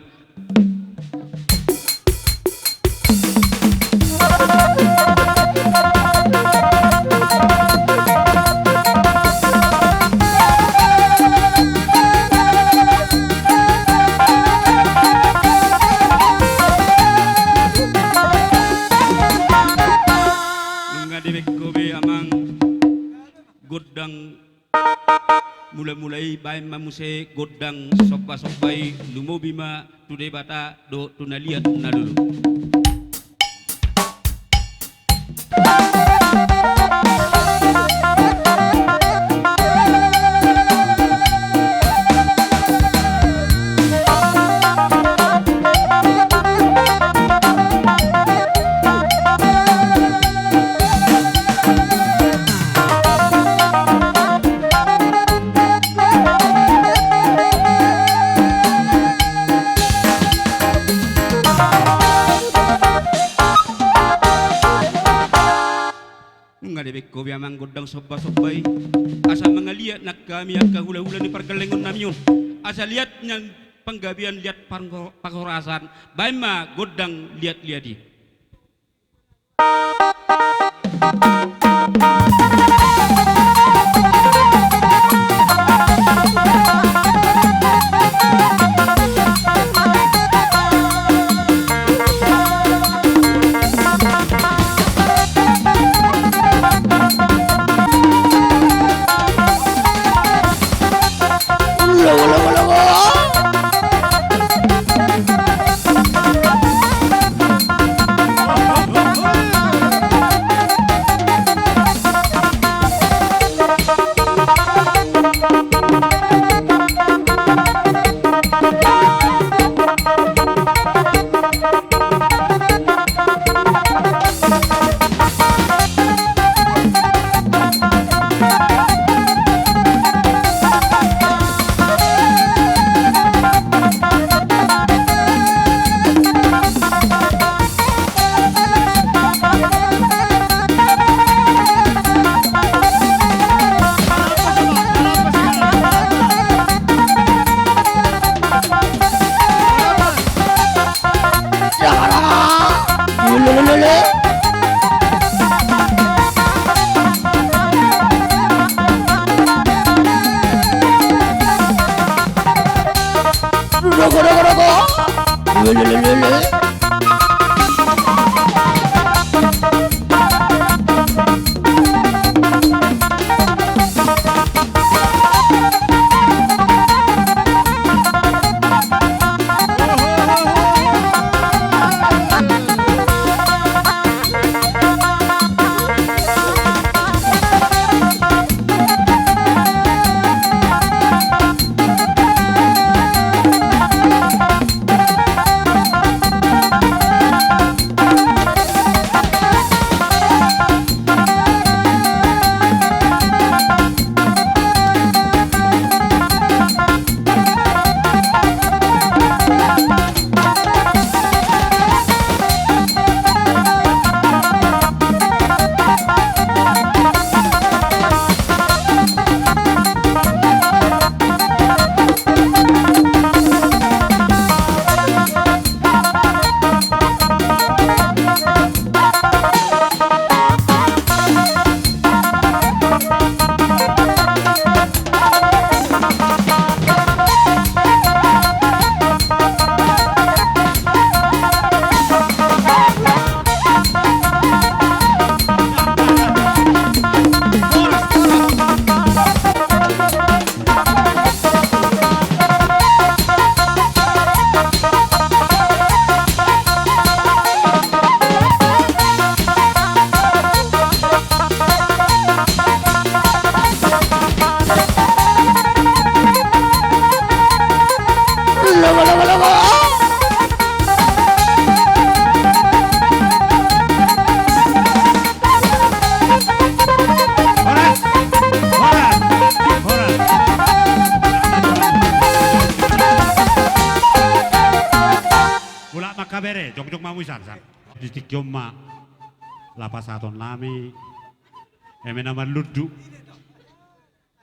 Nunga dibaen ho be amang gondang mula-mula i, baen ma muse gondang somba-somba i, lumobi ma tu Debata dohot tu na liat na lolo. Nunga dibaen ho be amang gondang somba-somba i, asa mangaliat nang hami angka hula-hula ni pargellengon nami on. Asa liat nian panggabean, liat pargo-, parhorasan, baen ma gondang liat-liat i. Eh, jongjong ma hamu i san, san. Di tingki on ma laho pasahatonnami eme na marlundu.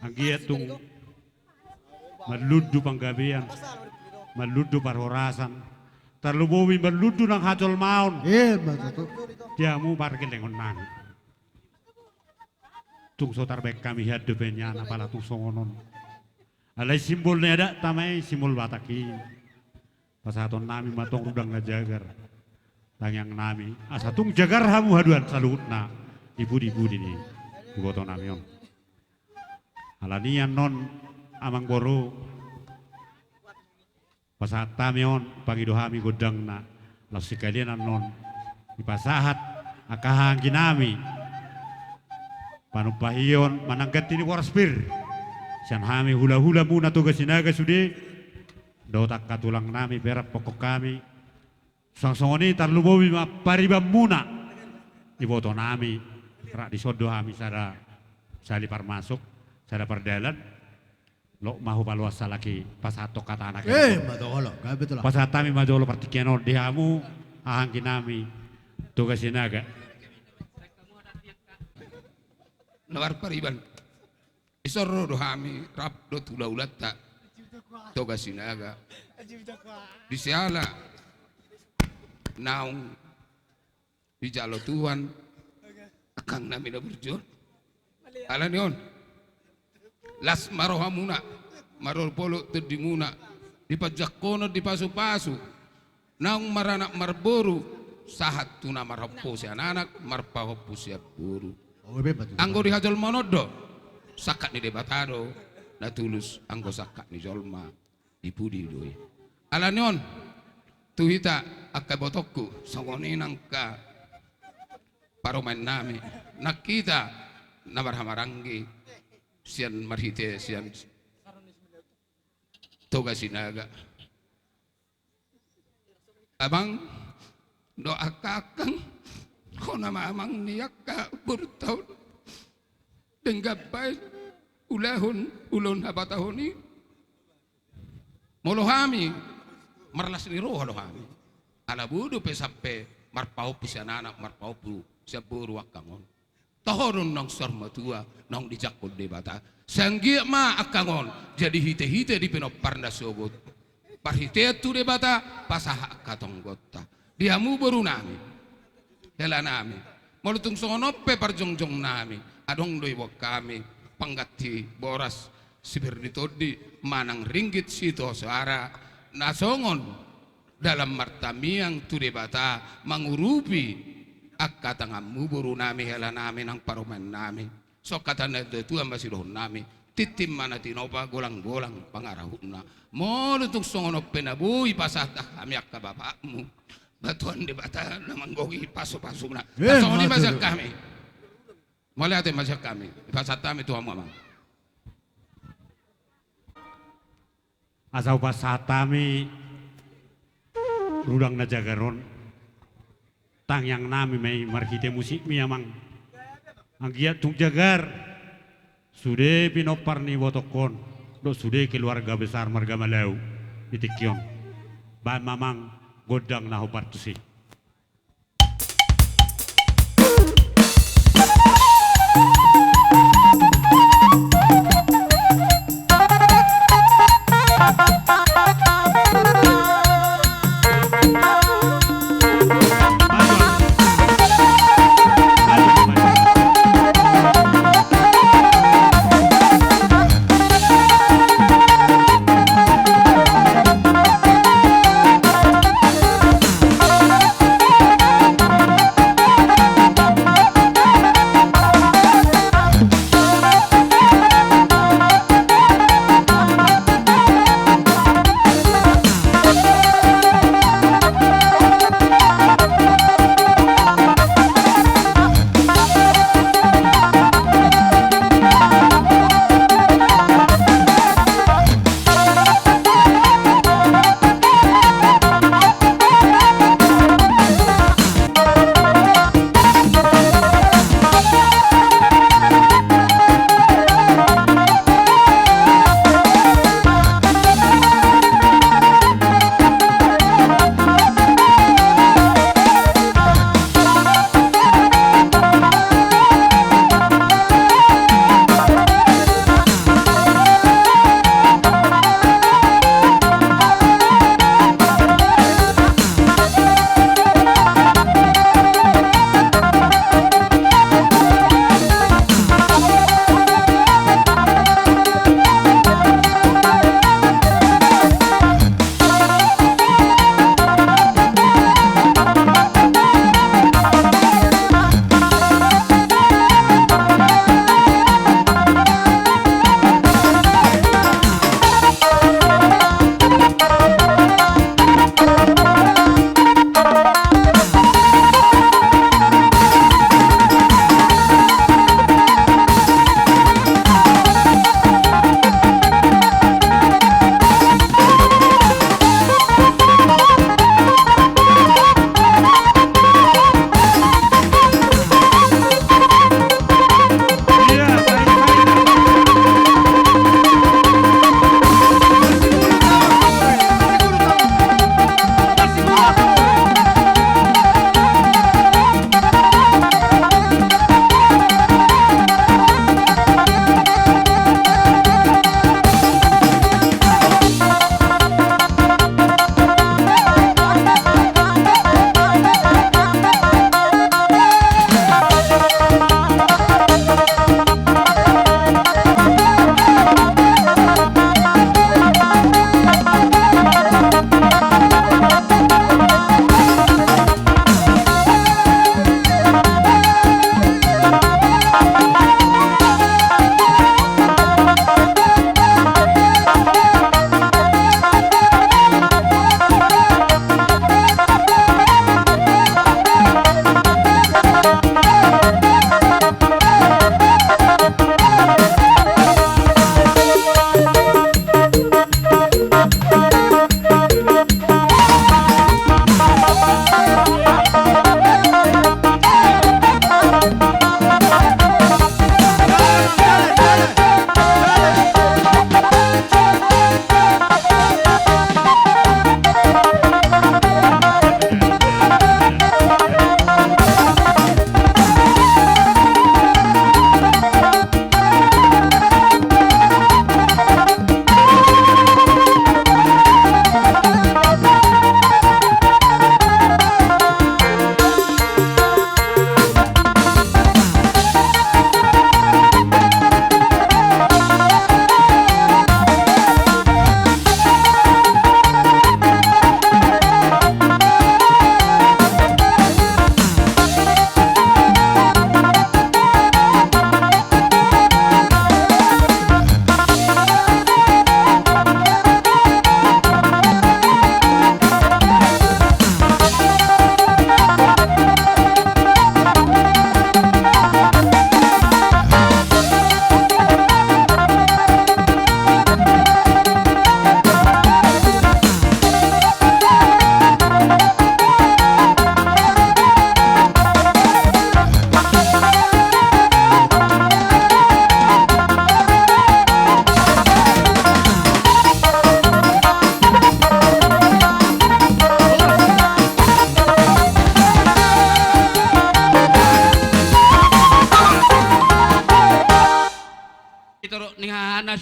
Anggiat tung marlundu panggabean, marlundu parhorasan, tarlumobi marlundu nang hajolmaon. Ima tutu. Di hamu pargellengon nami. Tung so tarbaen hami hian dope nian apala tung songon on. Alai simbol ni adatta ma i, simbol Batak i. Pasahatonnami ma tong rudang na jagar. Tangiangnami asa tung jagar hamu haduan saluhutna di pudi-pudi ni ibotonami on. Alani annon, amang boru, pasahat hami on, pangido hami gondangna, laos sekalian annon dipasahat angka hahaangginami. Panumpahion manang ganti ni boras pir sian hami hula-hulamuna Toga Sinaga sude, dohot angka tulangnami pe rap pongkon hami. Suang songon i tarlumobi ma paribanmuna ibotonami. Rap dison do hami sada sali parmasuk, sada pardalan. Lok ma hupaloas halak i pasahathon hata anak. Eh, ima tutu, gabe tulang. Pasahat hami ma jolo partingkian on di hamu hahaangginami Toga Sinaga. Na marpariban. Dison ro do hami rap dohot hula-hulanta Toga Sinaga. Di siala naung dijalo Tuhan angkangnami na burju on. Alani on, las ma rohamuna, marolopolop tondimuna, di panjangkonon, di pasu-pasu, naung maranak marboru, sahat tu na marhompu sian anak, marpahompu sian boru. Oh, ima tutu. Anggo di hajolmaon do, sangkap ni Debata do na tulus, anggo sangkap ni jolma, di pudi do i. Alani on, tu hita angka ibotongku, songon i nang angka parumaennami, nang hita na marhahamaranggi sian marhite sian Toga Sinaga. Amang dohot angka angkang, hona ma amang ni angka borunta on, denggan baen ulahon ulaon habatahon i. Molo hami, marlas ni roha do hami. Ala boi dope sampe marpahompu sian anak, marpahompu sian boru angkang on. Toho do naung saur matua, naung dijangkon Debata. Sai anggiat ma angkang on jadi hite-hite di pinomparna sogot. Parhitean tu Debata, pasahat angka tonggonta. Di hamu borunami, helanami, molo tung songon on pe parjongjongnami, adong do iboan hami pangganti boras sipir ni tondi manang ringgit sitio soara, na songon dalan martamiang tu Debata mangurupi angka tanganmu borunami, helanami nang parumaennami. Songon hata ni natua-tua ma sidohononnami, tintin ma na tinopa, golang-golang pangarahutna. Molo tung songon on pe na boi pasahat hami angka bapakmu, ba Tuhan Debata na manggohi pasu-pasuna. Eh, songon i ma sian hami. Mauliate ma sian hami. Pasahat hami tu hamu amang. Asa hupasahat hami rudang na jagar on. Tangiangnami ma i marhite musikmi amang. Anggiat tung jagar sude pinompar ni ibotongkon dohot sude keluarga besar marga Malau di tingki on. Baen ma amang gondang na hombar tusi.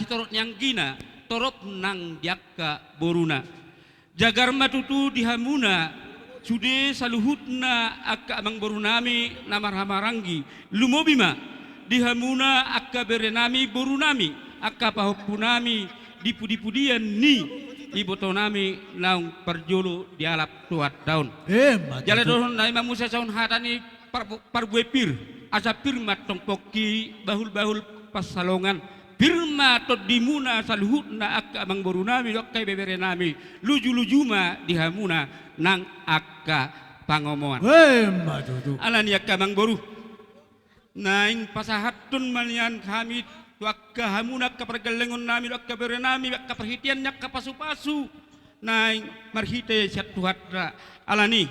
torop ni anggina, torop nang di angka boruna. Jagar ma tutu di hamuna, sude saluhutna angka amangborunami na marhahamaranggi, lumobi ma di hamuna angka berenami borunami, angka pahompunami di pudipudian ni ibotonami naung parjolo dialap tu hata on. Emma tutu. Jala dohonon nami ma muse songon hata ni par-, parbue pir, asa pir ma tongpongki, bahulbahul pansalongan. Pir ma tondimuna saluhutna angka amangborunami dohot angka ibeberenami, lujuluju ma di hamuna nang angka pangomoan. Emma tutu. Alani angka amangboru, naeng pasahathon ma nian hami tu angka hamuna angka pargellengonnami dohot angka berenami angka parhitean ni angka pasupasu naeng marhite sian Tuhanta. Alani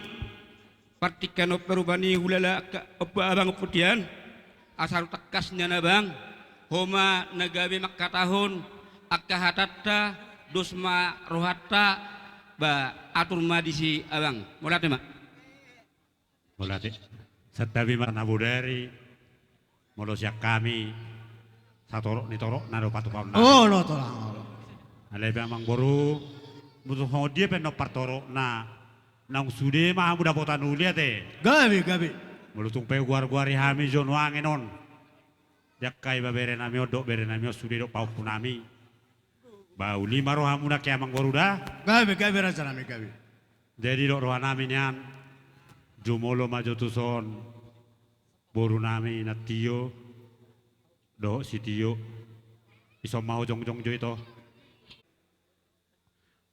partingkian on parubani hulala angka ompu abang ompu tian, asa ro tangkas nian abang, ho ma na gabe mangkatahon angka hatanta, dos ma rohanta, ba atur ma disi abang. Mauliate ma. Mauliate. Santabi ma na bodari. Molo sian hami, satorop ni toropna do patupaonnami. Olo, Tulang, olo. Alai pe amangboru, molo songon dia pe annon partoropna, naung sude ma hamu dapotan uli ate. Gabe, gabe. Molo tung pe hugoargoari hami jolo nuaeng on di angka ibeberenami on dohot berenami on sude dohot pahompunami, ba uli ma rohamuna ke amangboru da. Gabe, gabe, rajanami, gabe. Jadi dok rohanami nian, jumolo ma jo tuson borunami na tio dohot sitio. Ison ma ho jongjong jo ito.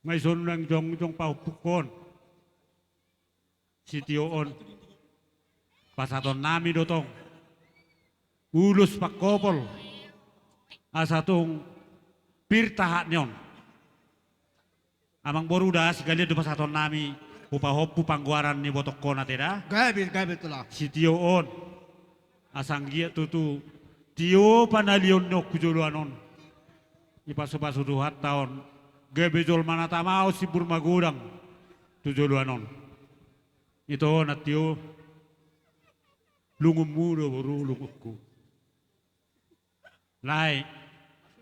Nga ison nang jongjong pahompungkon, sitio on. Pasahatonnami do tong ulos pangkopol, asa tung pir tahatni on. Amangboru da, sigalian do pasahatonnami, hupahompu panggoaran ni ibotongkon ate da. Gabe, gabe, Tulang. Sitio on, asa anggiat tutu tio panalion ni on tu joloan on. Dipasupasu Tuhanta on, gabe jolma na tama on, simbur magodang tu joloan on. Ito na tio, lungunmu do boru, lungunku. Alai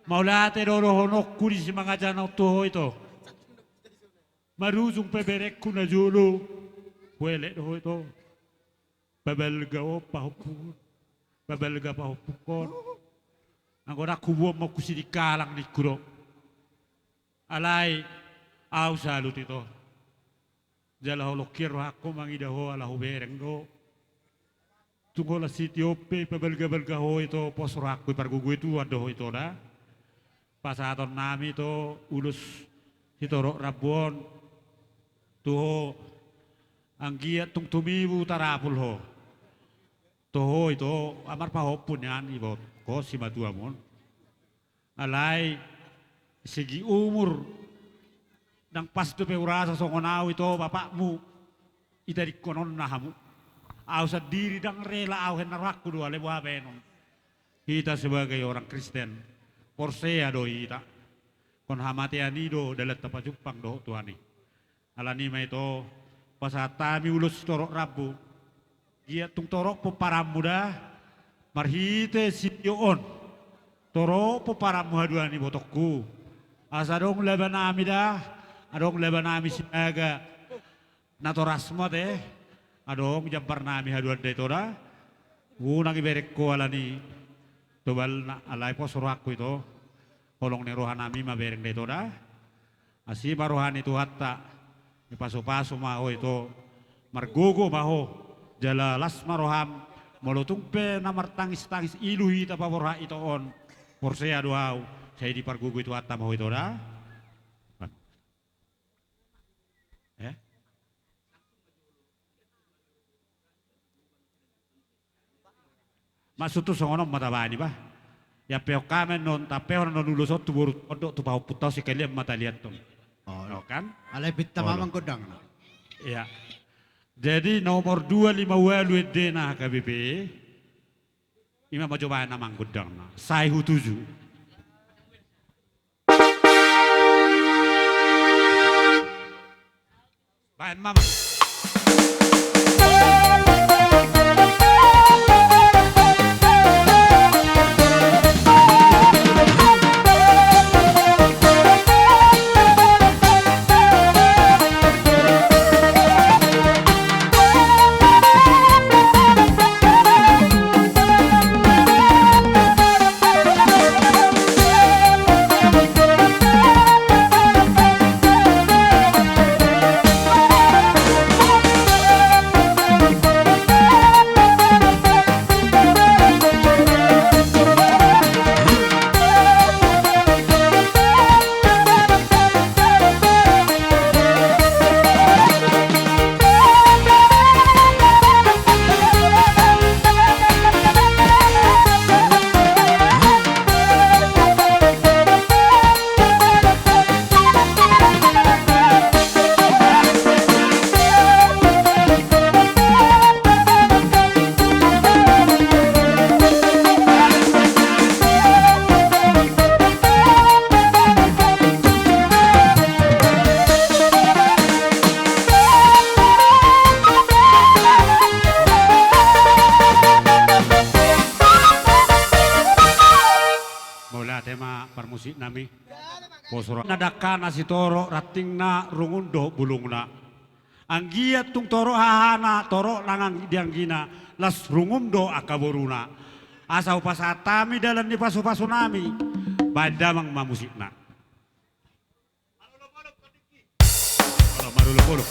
mauliate do dohononku di simangajanon tu ho ito. Marujung pe berengku najolo, huelek do ho ito. Pabalga on pahompungkon, pabalga pahompungkon. Anggo ndang huboan ma on tu Sidikalang ningku do. Alai ahu salut ito. Jala holong hian rohangku mangida ho ala hubereng do. Tung holan sitio pe pabalgabalga ho ito, pos rohangku, ipargogoi Tuhan do ho ito da. Pasahatonnami ito ulos sitorop rambu on tu ho, anggiat tung tumibu tarapul ho. Tu ho ito, amar pahompu nian iboto ho simatuam on. Alai segi umur ndang pas dope hurasa songon ahu ito bapakmu, itadingkononna hamu. Ahu sandiri ndang rela ahu, hena rohangku do, alai boha baenon. Hita sebagai orang Kristen, porsea do hita. Ingkon hamatean i do dalanta pajumpang dohot Tuhan i. Alani ma ito, pasahat hami ulos sitorop rambu. Anggiat tung torop pomparanmu da, marhite sitio on. Torop pomparanmu haduan ibotongku. Asa adong labanami da, adong labanami Sinaga. Natorasmu ate, adong jambarnami haduan da ito da. Unang ibereng ho alani tobalna, alai pos rohangku ito. Holong ni rohanami ma bereng da ito da. Asi ma roha ni Tuhanta, dipasupasu ma ho ito, margogo ma ho, jala las ma roham, molo tung pe na martangistangis ilu hita paborhat ito on, porsea do ahu, sai dipargogoi Tuhanta ma ho ito da. Eh? Maksudhu songon on ma tabaen i bah. Iampehon hami annon, tampehon annon ulos on tu boru on dohot tu pahompunta on, sekalian ma taliathon. Oh, kan? Alai pinta ma amang gondangna. Iya. Jadi nomor dua lima ualu endena H K B P. Ima ma jo baen amang gondangna. Sai hutuju. Baen ma amang. Poso ra-, na dangkana sitorop rantingna, rungun dohot bulungna. Anggiat tung torop hahana, torop nang di anggina, las rungun do angka boruna. Asa hupasahat hami dalan ni pasupasu nami, baen damang ma musikna. Olo, marolopolop.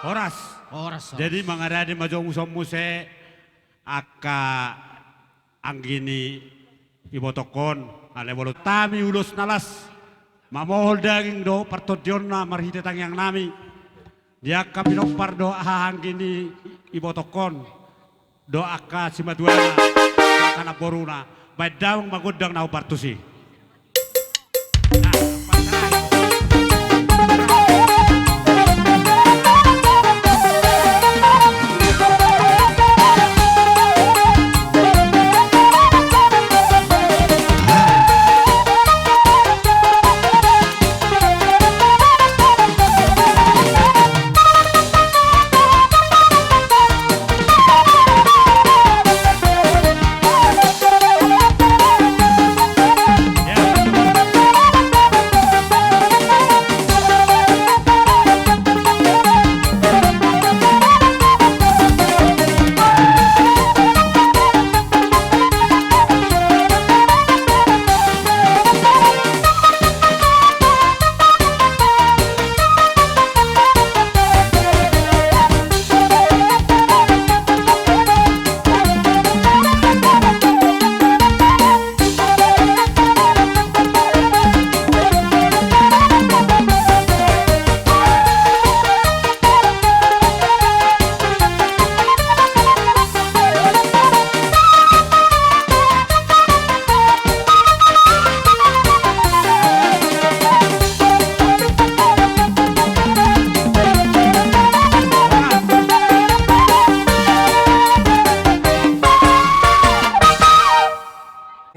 Horas. Horas, horas. Jadi mangarade ma jo muse angka anggi ni ibotongkon, alai molo hami ulos na las, mamohol daging dohot partondionna marhite tangiang nami, di angka pinompar dohot haha anggi ni ibotongkon, dohot angka simatuana, angka namboruna, baen damang ma gondang na hombar tusi.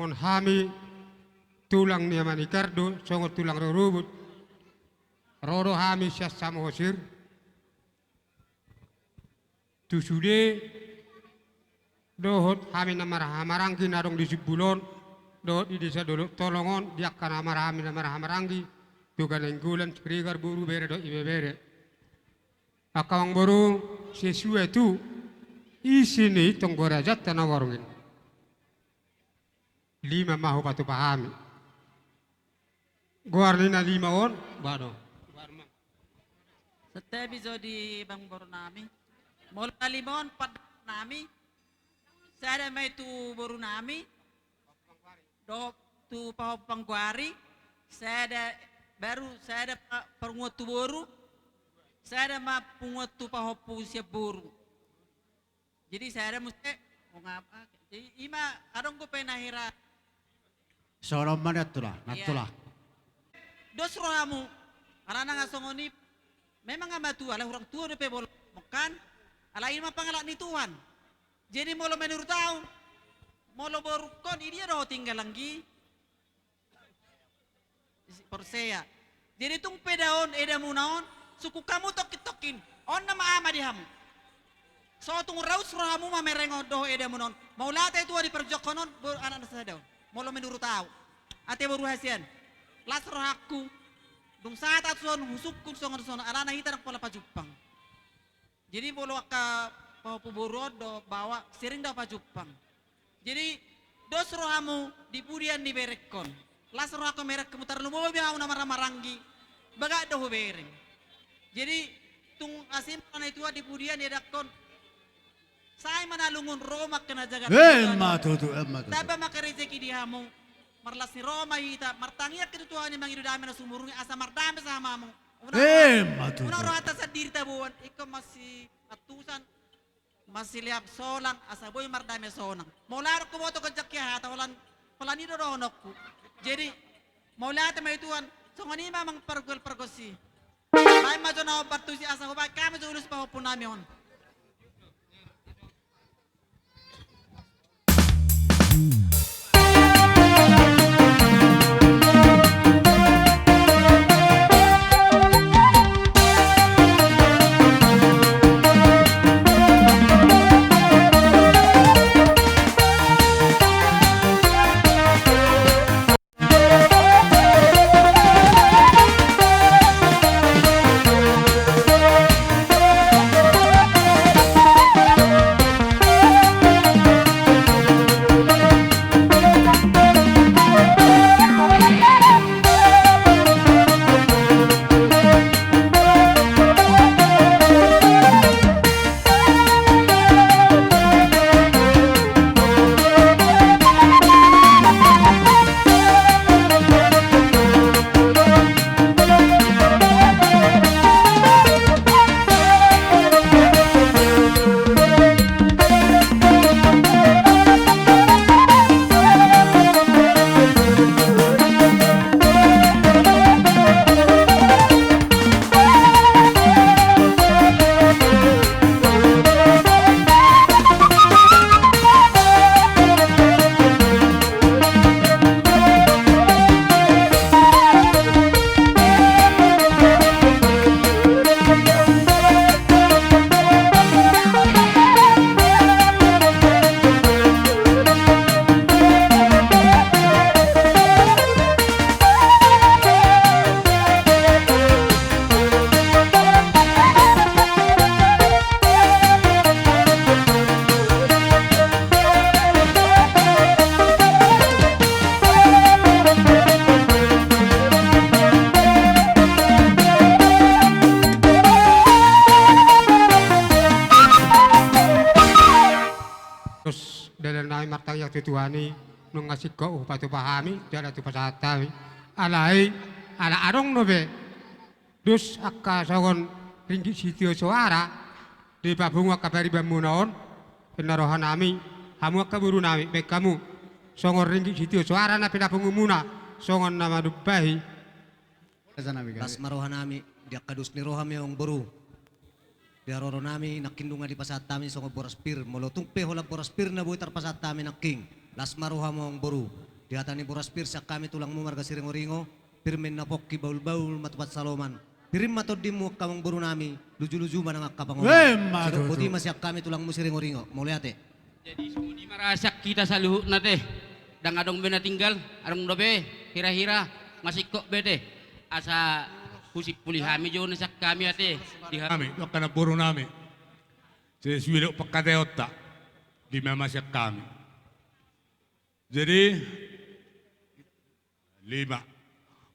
Songon hami tulang ni Ama ni Kardus, songon tulang rorobot, ro do hami sian Samosir. Tu sude dohot hami na marhahamaranggi na adong di Simbulon, dohot di desa Dolok Tolong on, di angka na marhami na marhahamaranggi, tu Ganainggolan, Siregar, boru, bere dohot ibebere. Angka amangboru, sesuai tu isi ni tonggor ajanta na borngin. Lima ma hupatupa hami. Goar ni na lima on, bah do. Santabi jo di amangboru nami. Molo na lima on, pat nami. Sada ma i tu boru nami. Dohot tu pahompu goari. Sada baru, sada pa-, parpunguan tu boru. Sada ma punguan tu pahompu sian boru. Jadi sada muse, oh, ngapa? Jadi ima adong dope na hira. Songon on ma nian tulang, na tulang. Dos rohamu, alana nga songon i, memang nga matua, alai hurang tua dope bolon kan, alai ima pangalap ni Tuhan. Jadi molo menurut au, molo borungkon, i dia do ho tinggal anggi. Porsea. Jadi tung pe da on, edamuna on, sungkun hamu tongkin-tongkin. On nama ama di hamu. So tung raus rohamu mamereng on dohot edamuna on. Mauliate tua di parjongkon on, boru anak na sada on. Molo menurut au. Ate boru hasian. Las rohangku. Dung sahat au tu son, husungkun songon songon alana hita ndang pola pajumpang. Jadi molo angka pahompu boru on do baoa sering do pajumpang. Jadi dos rohamu di pudian ni berengkon. Las rohangku merengkon, tarlumobi au na marhahamaranggi. Bagak do hubereng. Jadi tung asi ma roha na i tua di pudian ni edangkon. Sai ma na lungun, ro ma angka na jaga. Emma tutu, emma tutu. Tamba ma angka rejeki di hamu. Marlas ni roha ma hita, martangiang hita tu Tuhan i mangido dame na sumurung i asa mardame sama hamu. Emma tutu. Unang rohanta sandiri taboan, ingkon masiantusan, masilean solang, asa boi mardame sonang. Molo adong huboto ganjang hahata, holan, holan i do dohononku. Jadi mauliate ma i Tuhan, songon i ma amang pargual pargonsi. Baen ma jo na hombar tusi asa hubaen hami jo ulos pahompu nami on. Dos dalan nami martangiang tu Tuhan i, nunga singkop hupatupa hami jala hupasahat hami. Alai ala adong dope dos angka songon ringgit sitio soara dipapungu angka paribanmuna on. Ninna roha nami, hamu angka boru nami, baen hamu songon ringgit sitio soara na pinapungumuna songon na manumbahi. Las ma roha nami di angka dos ni roham i amang boru. Di haroro nami nangkin nunga dipasahat hami songon boras pir, molo tung pe holan boras pir na boi tarpasahat hami nangkin. Las ma roham amang boru. Di hata ni boras pir sian hami tulangmu marga Siringoringo. Pir ma inna pongki, bahulbahul ma tu pansalongan. Pir ma tondimmu angka amang boru nami, lujuluju ma nang angka pangomoan. Emma tutu. Sidok boti ma sian hami tulangmu Siringoringo. Mauliate. Jadi songon i ma ra sian hita saluhutna ate. Ndang adong be na tinggal, adong dope hirahira, masingkop be ate. Asa husimpuli hami jo na sian hami ate. Di ha- Hami, tu angka namboru nami. Sai sude do pangkataionta. Lima ma sian hami. Jadi lima.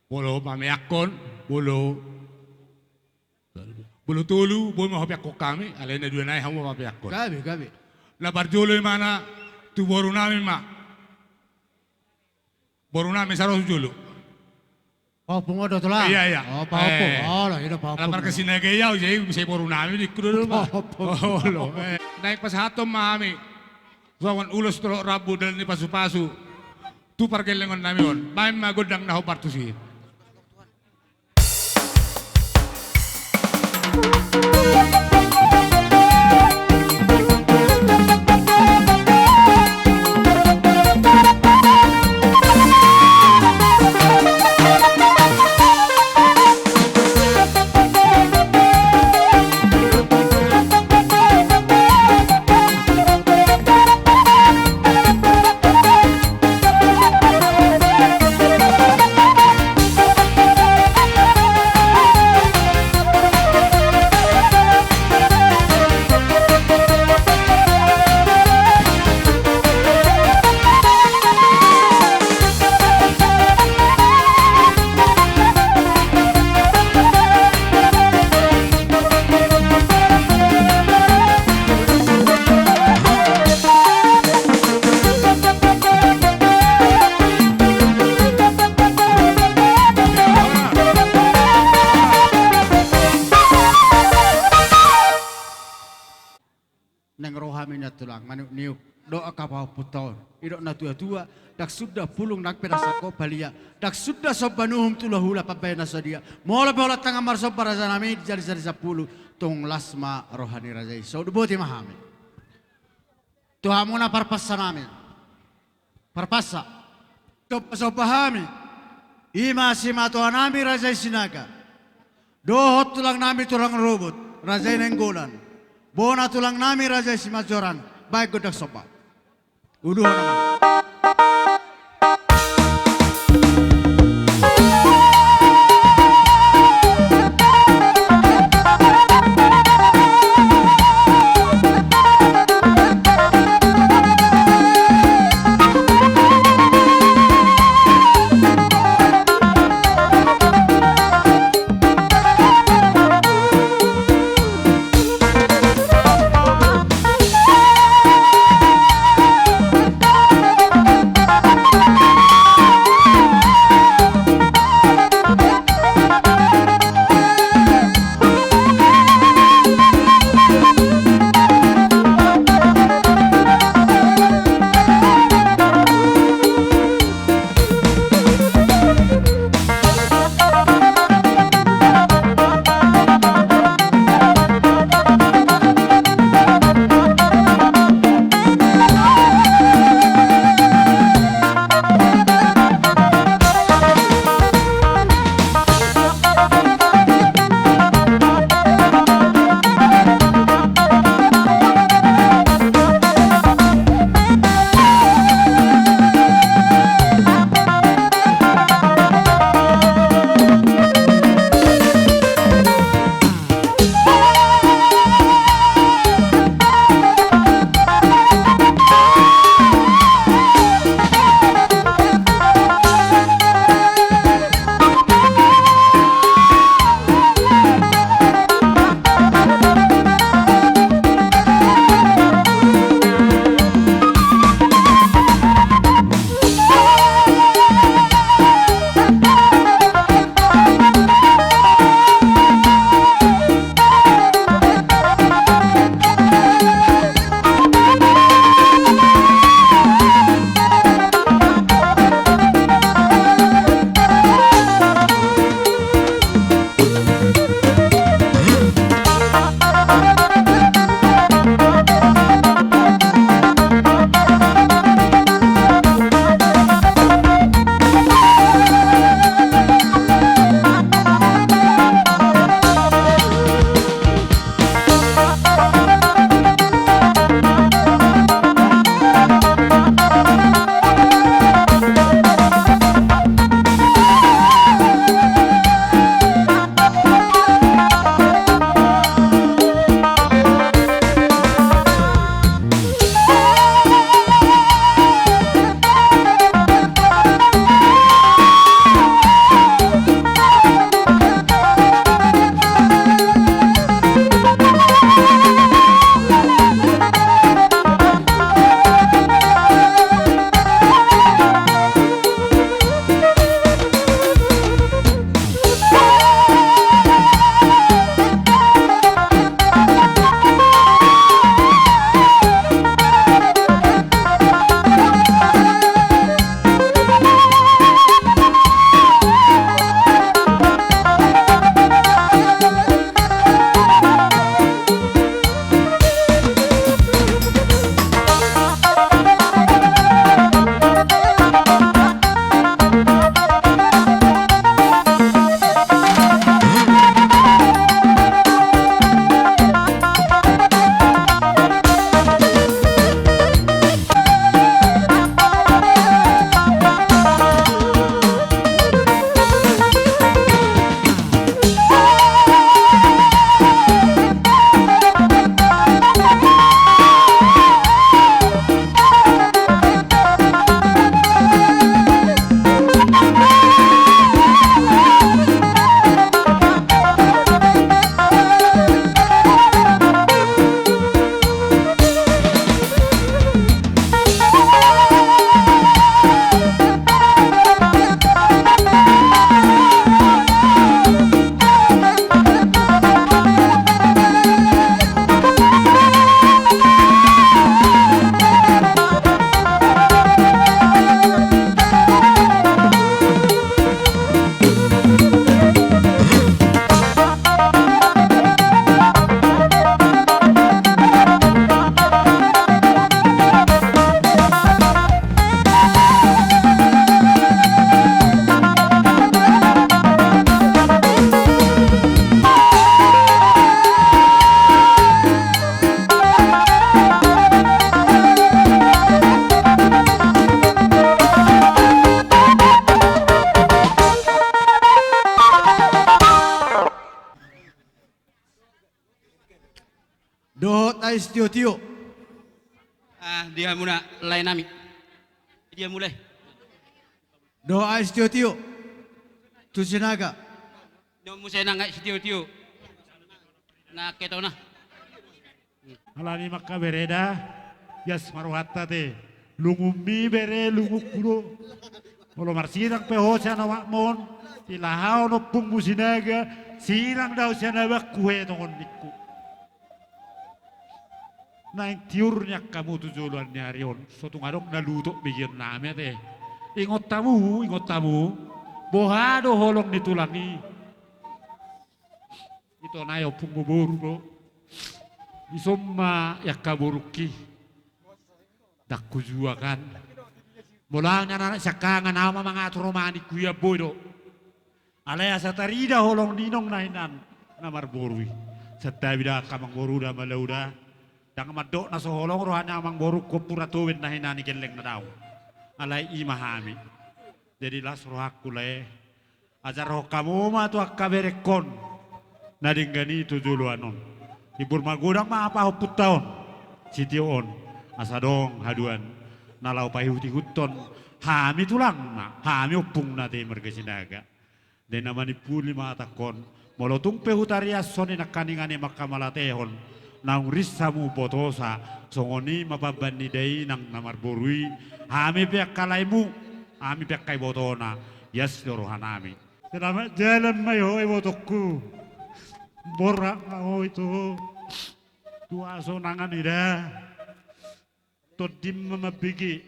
Molo mameakkon, molo, molo tolu, boi ma hupeakkon hami, alai na dua nai hamu ma mapeakkon. Gabe, gabe. Na parjolo imana tu boru nami ma. Boru nami saro jolo. Pahompu do tulang. Iya, iya. Oh, pahompu. Eh. Olo, i do pahompu. Ala marga Sinaga i au, jadi bisa boru nami di kudo do ma. Pahompu. Olo. Eh, naeng pasahathon ma hami songon ulos tolop rambu dalan ni pasupasu tu pargellengon nami on. Baen ma gondang na hombar tusi. angka pahompunta on. Didok na tuatua, ndang suda pulung nang pe na sangkop halia, ndang suda somba ni uhum tu hulahula pambahen na sadia. Molo pe holan tangan marsomba rajanami di jari-jari sampulu, tung las ma roha ni raja i. Songon i, boti ma hami tu hamuna parpansanami. Parpansa, somba-somba hami, i ma simatuanami raja i Sinaga, dohot tulangnami Tulang Rubut, raja i Nainggolan, bona tulangnami raja i Simanjorang, bahen gondang somba. Uluhon ma. Ais tio-tio. Ah, di hamuna lae nami. Di hamuna lae. Dohot ais tio-tio tu Sinaga. Dohot muse nang ais tio-tio. Na ketona. Alani mangka bere da, ias ma rohanta te. Lungunmi bere, lungunku do. Molo marsirang pe ho sian omakmon, silahaon ompungmu Sinaga, sirang do au sian abangku he tongon ningku. Naeng tiur ni angkamu tu joloan ni ari on, so tung adong na lutok begeon nami ate. Ingot hamu, ingot hamu, boha do holong ni tulang i. Ito nai ompungmu boru do. Ison ma i angka borungki. Ndang hujuakan. Molo au nian anak siangkangan, au ma mangatur, roha ningku i, amboi do. Alai asa tarida holong ni inong na hinan na marboru i. Santabi da angka amangboru da, malau da. Ndang mandok na so holong roha ni amangborungku, pura toben na hinan i gelleng na daong. Alai i ma hami. Jadi las rohangku lae. Ajarhon hamu ma tu angka berengkon na denggan i tu joloan on. Timbur magodang ma pahompunta on, sitio on, asa adong haduan na laho paihut-ihuthon hami tulangna, hami ompungna ate marga Sinaga. Dena manimpuli ma hatangkon, molo tung pe hutariashon i nangkaningan i mangkamalatehon, naung ris hamu umbotosa, songon i ma pamban ni dainang na marboru i, hami pe angka laemu, hami pe angka ibotona, ias do rohanami. Selamat jalan ma i ho ibotongku. Borhat ma ho ito. Tu hasonangan i da. Tondim ma mambege.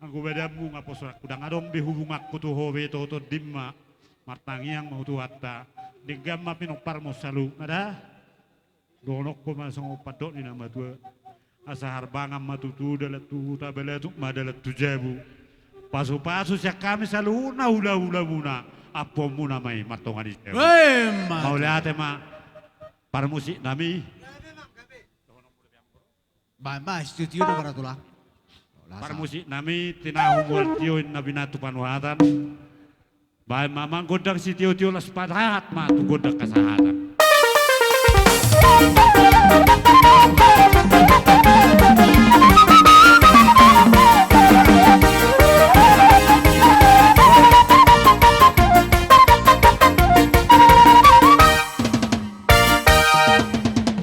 Anggo badanmu nga poso, anggo ndang adong be hubunganku tu ho be, ito tondim ma. Martangiang ma ho tu Tuhanta. Denggan ma pinomparmu saluhutna da. Dohononku ma songon pandok ni na matua. Asa harbangan ma tutu dalan tu huta, balatuk ma dalan tu jabu. Pasu-pasu sian hami saluhutna hula-hulamuna, ampuonmuna ma i martonga ni jabu. Weh, mate. Mauliate ma parmusiknami. Baen ma studio na maratulang. Parmusiknami, tinahu mual tio, inna binatu panuhatan. Baen ma amang gondang sitio-tio, las pasahat ma tu gondang hasahatan.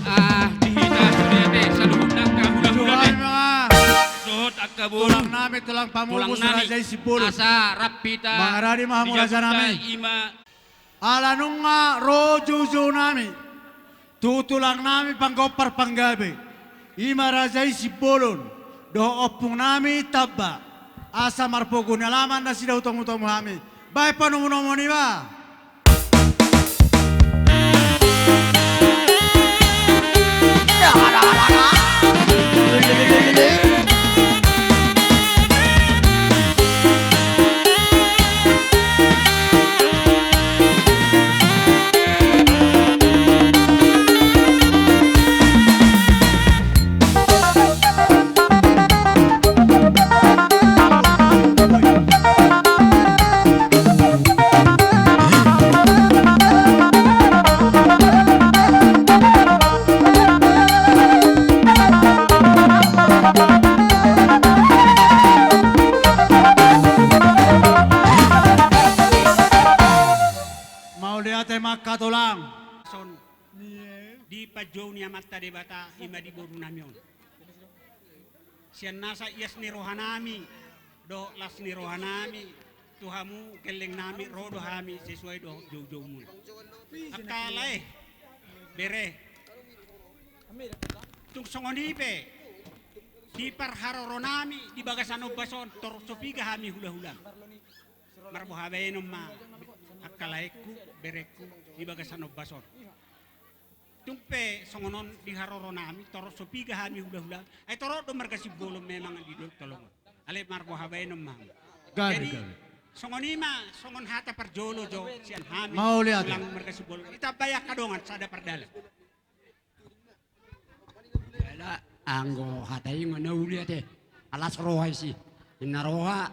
Ah, di hita sude ate, saluhutna angka hula-hula be. Dohot angka boru. Tulang nami, tulang pamungkus, tulang nami. Raja i Simbolon. Asa rap hita. Mangaradi ma hamu raja nami. Ima. Ala nunga ro jou-jou nami. Tu tulang nami panggompar panggabe. Ima raja i Simbolon. Dohot ompung nami Tamba. Asa marpogu ni alaman nasida hutong-hutong hami. Baen panomu-nomu niba. Mauliate ma angka tulang. Son. Di panjou ni Amanta Debata, ima di boru nami on. Sian nasa ias ni roha nami dohot las ni roha nami tu hamu gelleng nami, ro do hami sesuai dohot jou-joumuna. Angka lae, bere. Tung songon i pe di parharoro nami di bagasan ombas on, torop so piga hami hula-hula. Marboha baenon ma angka laengku, berengku di bagasan ombas on. Tung pe songon on di haroro nami, torop so piga hami hula-hula, ai torop do marga Simbolon memang di dolok tolong on. Alai marboha baenon ma hami. Gabe, gabe. Jadi songon i ma, songon hata parjolo jo sian hami. Mauliate. Tulang marga Simbolon. Ditambai angka dongan sada pardalan. Jala anggo hata i nga na uli ate, alas roha isi. Inna roha,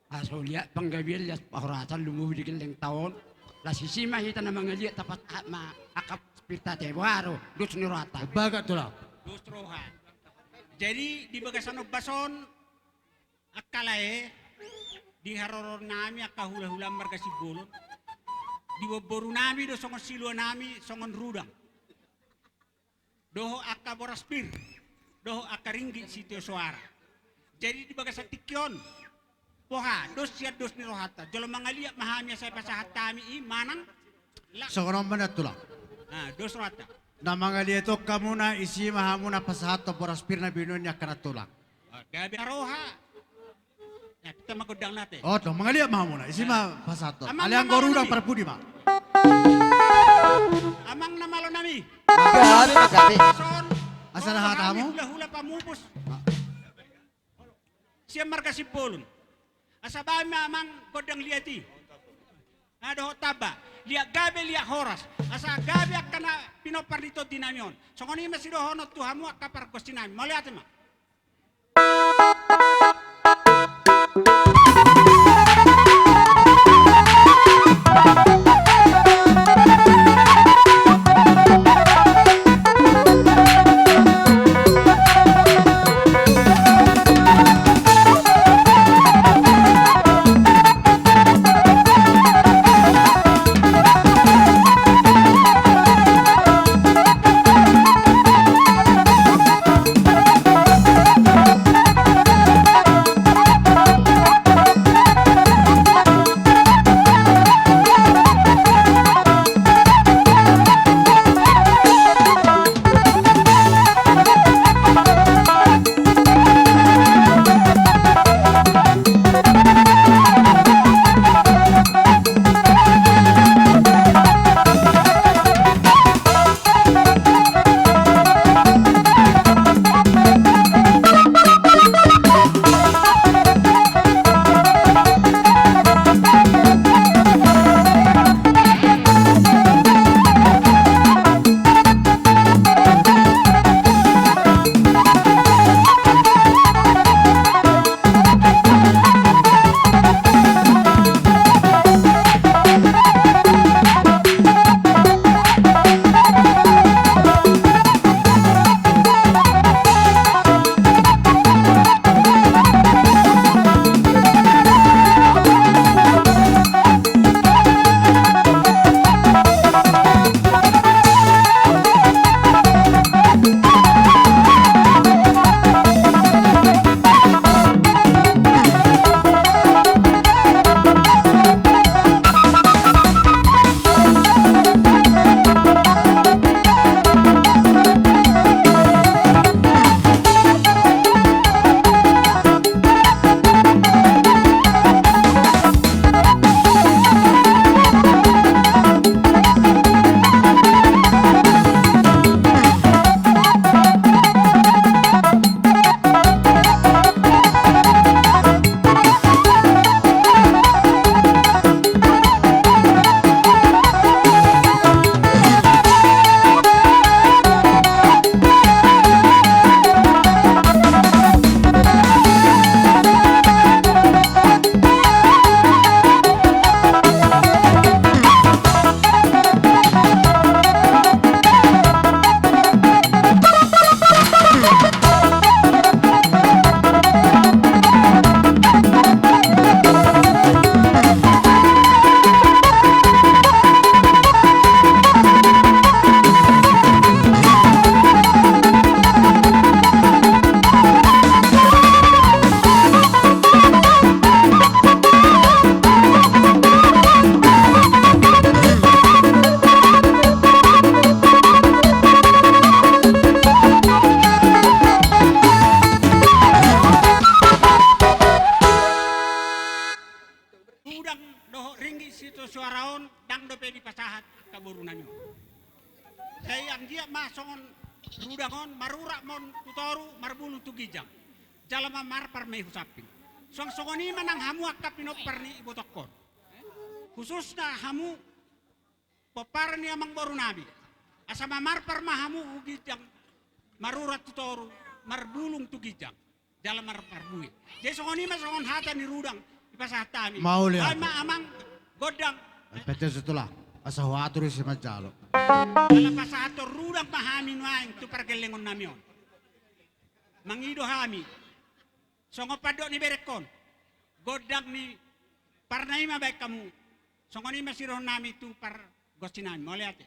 asa liat panggabean, liat parhorasan, lumobi di gellengta on. Las isi ma hita na mangaliat, tapasahat ma angka pir ta ate, boha do dos ni rohanta. Bagat tulang. Dos roha. Jadi di bagasan ombas on, angka lae, di haroroan nami angka hula-hula marga Simbolon, di boru nami do songon silua nami, songon rudang. Dohot angka boras pir, dohot angka ringgit sitio soara. Jadi di bagasan tingki on, poha, dos sian dos ni rohanta. Jolo mangaliat ma hami asa pasahat hami i manang. Songon on ma nian tulang. Ah, dos rohanta. Na mangaliat on hamuna, isi ma hamuna pasahathon boras pir na binoan ni angka na tulang. Ah, gabe roha. Ya, kita ma gondang nate. Oh, tong mangaliat ma hamuna, isi ma pasahathon. Amang, ale anggo rudang parpudi ma. Amang na malo nami. Gabe, gabe. Asa na hata hamu? Hula-hula pamupus. Ah. Sian marga Simbolon. Asa baen ma amang gondang liat i. Na dohot tamba. Liat gabe, liat horas. Asa gabe angka na pinompar ni tondi nami on. Songon i ma sidohonon tu hamu angka pargonsi nami. Mauliate ma. Rudang dohot ringgit sitio soara on ndang dope dipasahat angka boru nami on. Sai anggiat ma songon rudang on marurat ma on tu toru, marbulung tu ginjang. Jala mamarpar ma i hu samping. Suang songon i ma nang hamu angka pinompar ni ibotongkon. Khususna hamu pomparan ni amang boru nami. Asa mamarpar ma hamu hu ginjang, marurat tu toru, marbulung tu ginjang. Jala marparbue. Jadi songon i ma songon hata ni rudang dipasahat hami. Mauliate. Baen ma amang gondang. Ai pete setelah. Asa huatur isi manjalo. Jala pasahathon rudang ma hami nuaeng tu pargellengon nami on. mangido hami. Songon pandok ni berengkon, gondang ni parna i ma baen hamu. Songon i ma sidohonon nami tu pargonsi nami. Mauliate.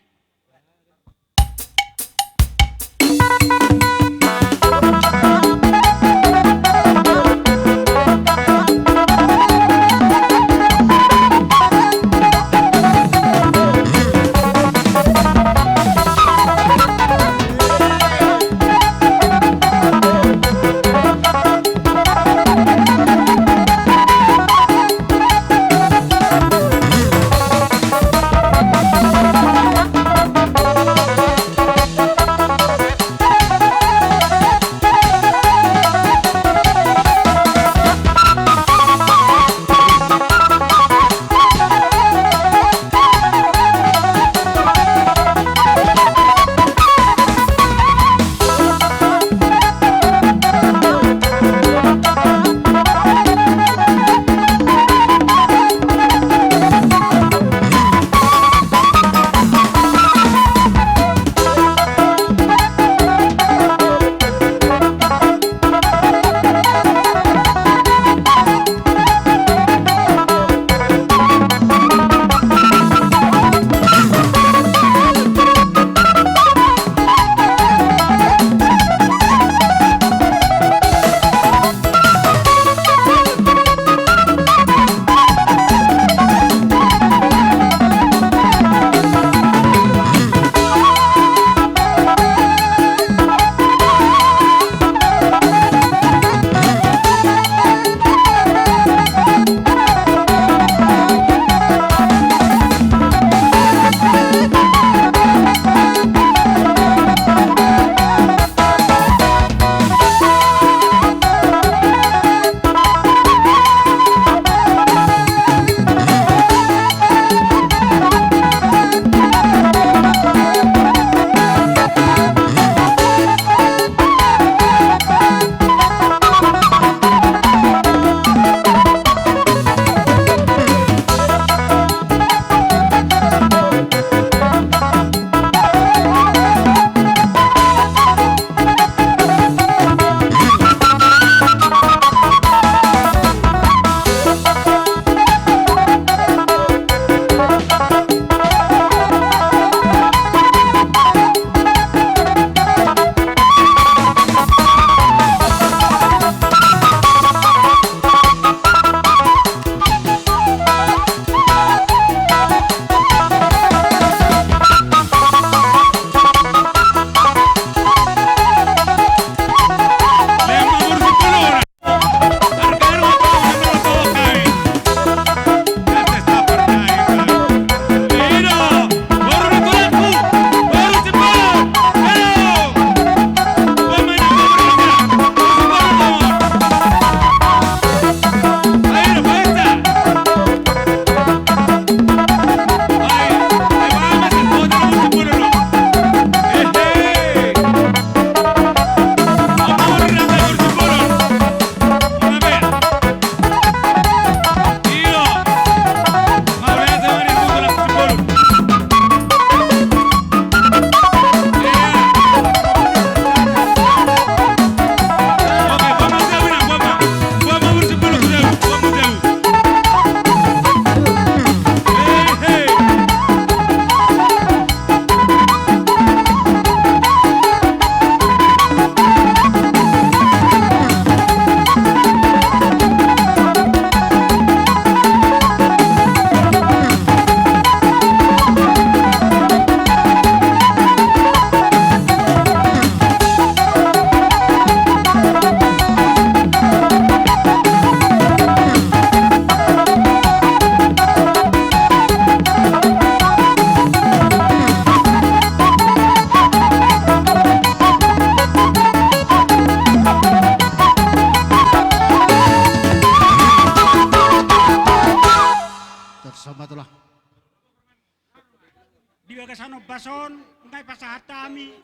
Di bagasan ombas on, nunga dipasahat hami,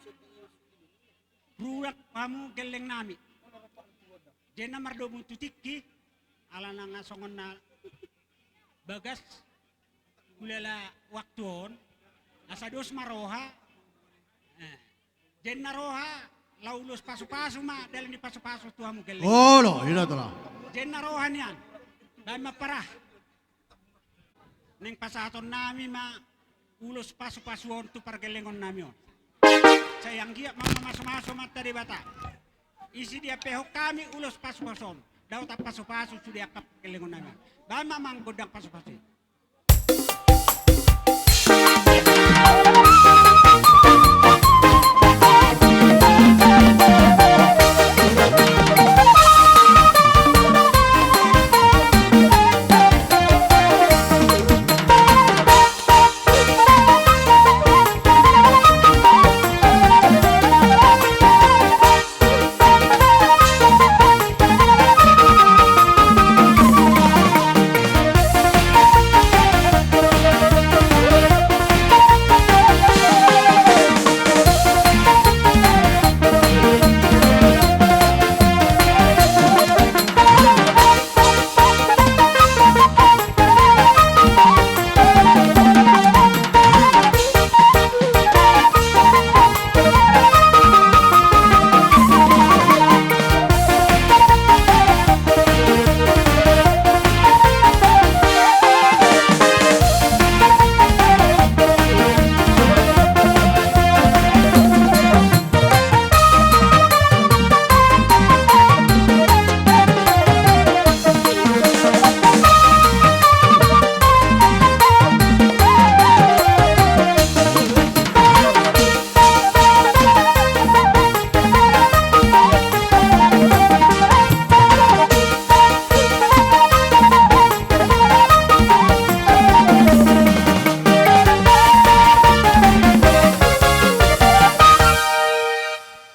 rulak hamu gelleng nami. Jena mardomu tu tingki, ala nunga songon na bagas, hulala waktu on, asa dos ma roha, eh, jena roha, Laho ulos pasupasu ma, dalan ni pasupasu tu hamu gelleng. Olo, i do tulang. Jadi na roha nian, baen ma parah. Naeng pasahatonnami ma ulos pasupasu on tu pargellengonnami on. Sai anggiat ma mamasumasu Amanta Debata. Isi diampehon hami ulos pasupasu on, daotan pasupasu sude angka pargellengonnami on. Baen ma amang gondang pasupasu i.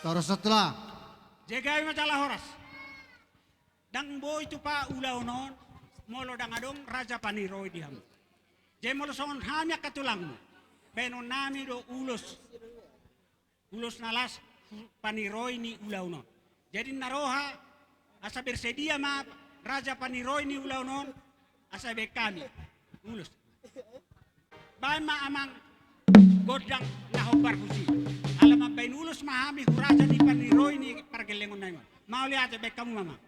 Torus tulang. Jadi gabe ma jala horas. Ndang boi tupa ulaon on molo ndang adong Raja Paniroi di hamu. Jadi molo songon hami angka tulangmu, baenonnami do ulos, ulos na las paniroi ni ulaon on. Jadi na roha asa bersedia ma Raja Paniroi ni ulaon on, asa baen hami ulos. Baen ma amang gondang na hombar tusi. Ala mambaen ulos ma hami tu Raja Paniroi ni pargellengonnami on. Mauliate, baen hamu ma amang.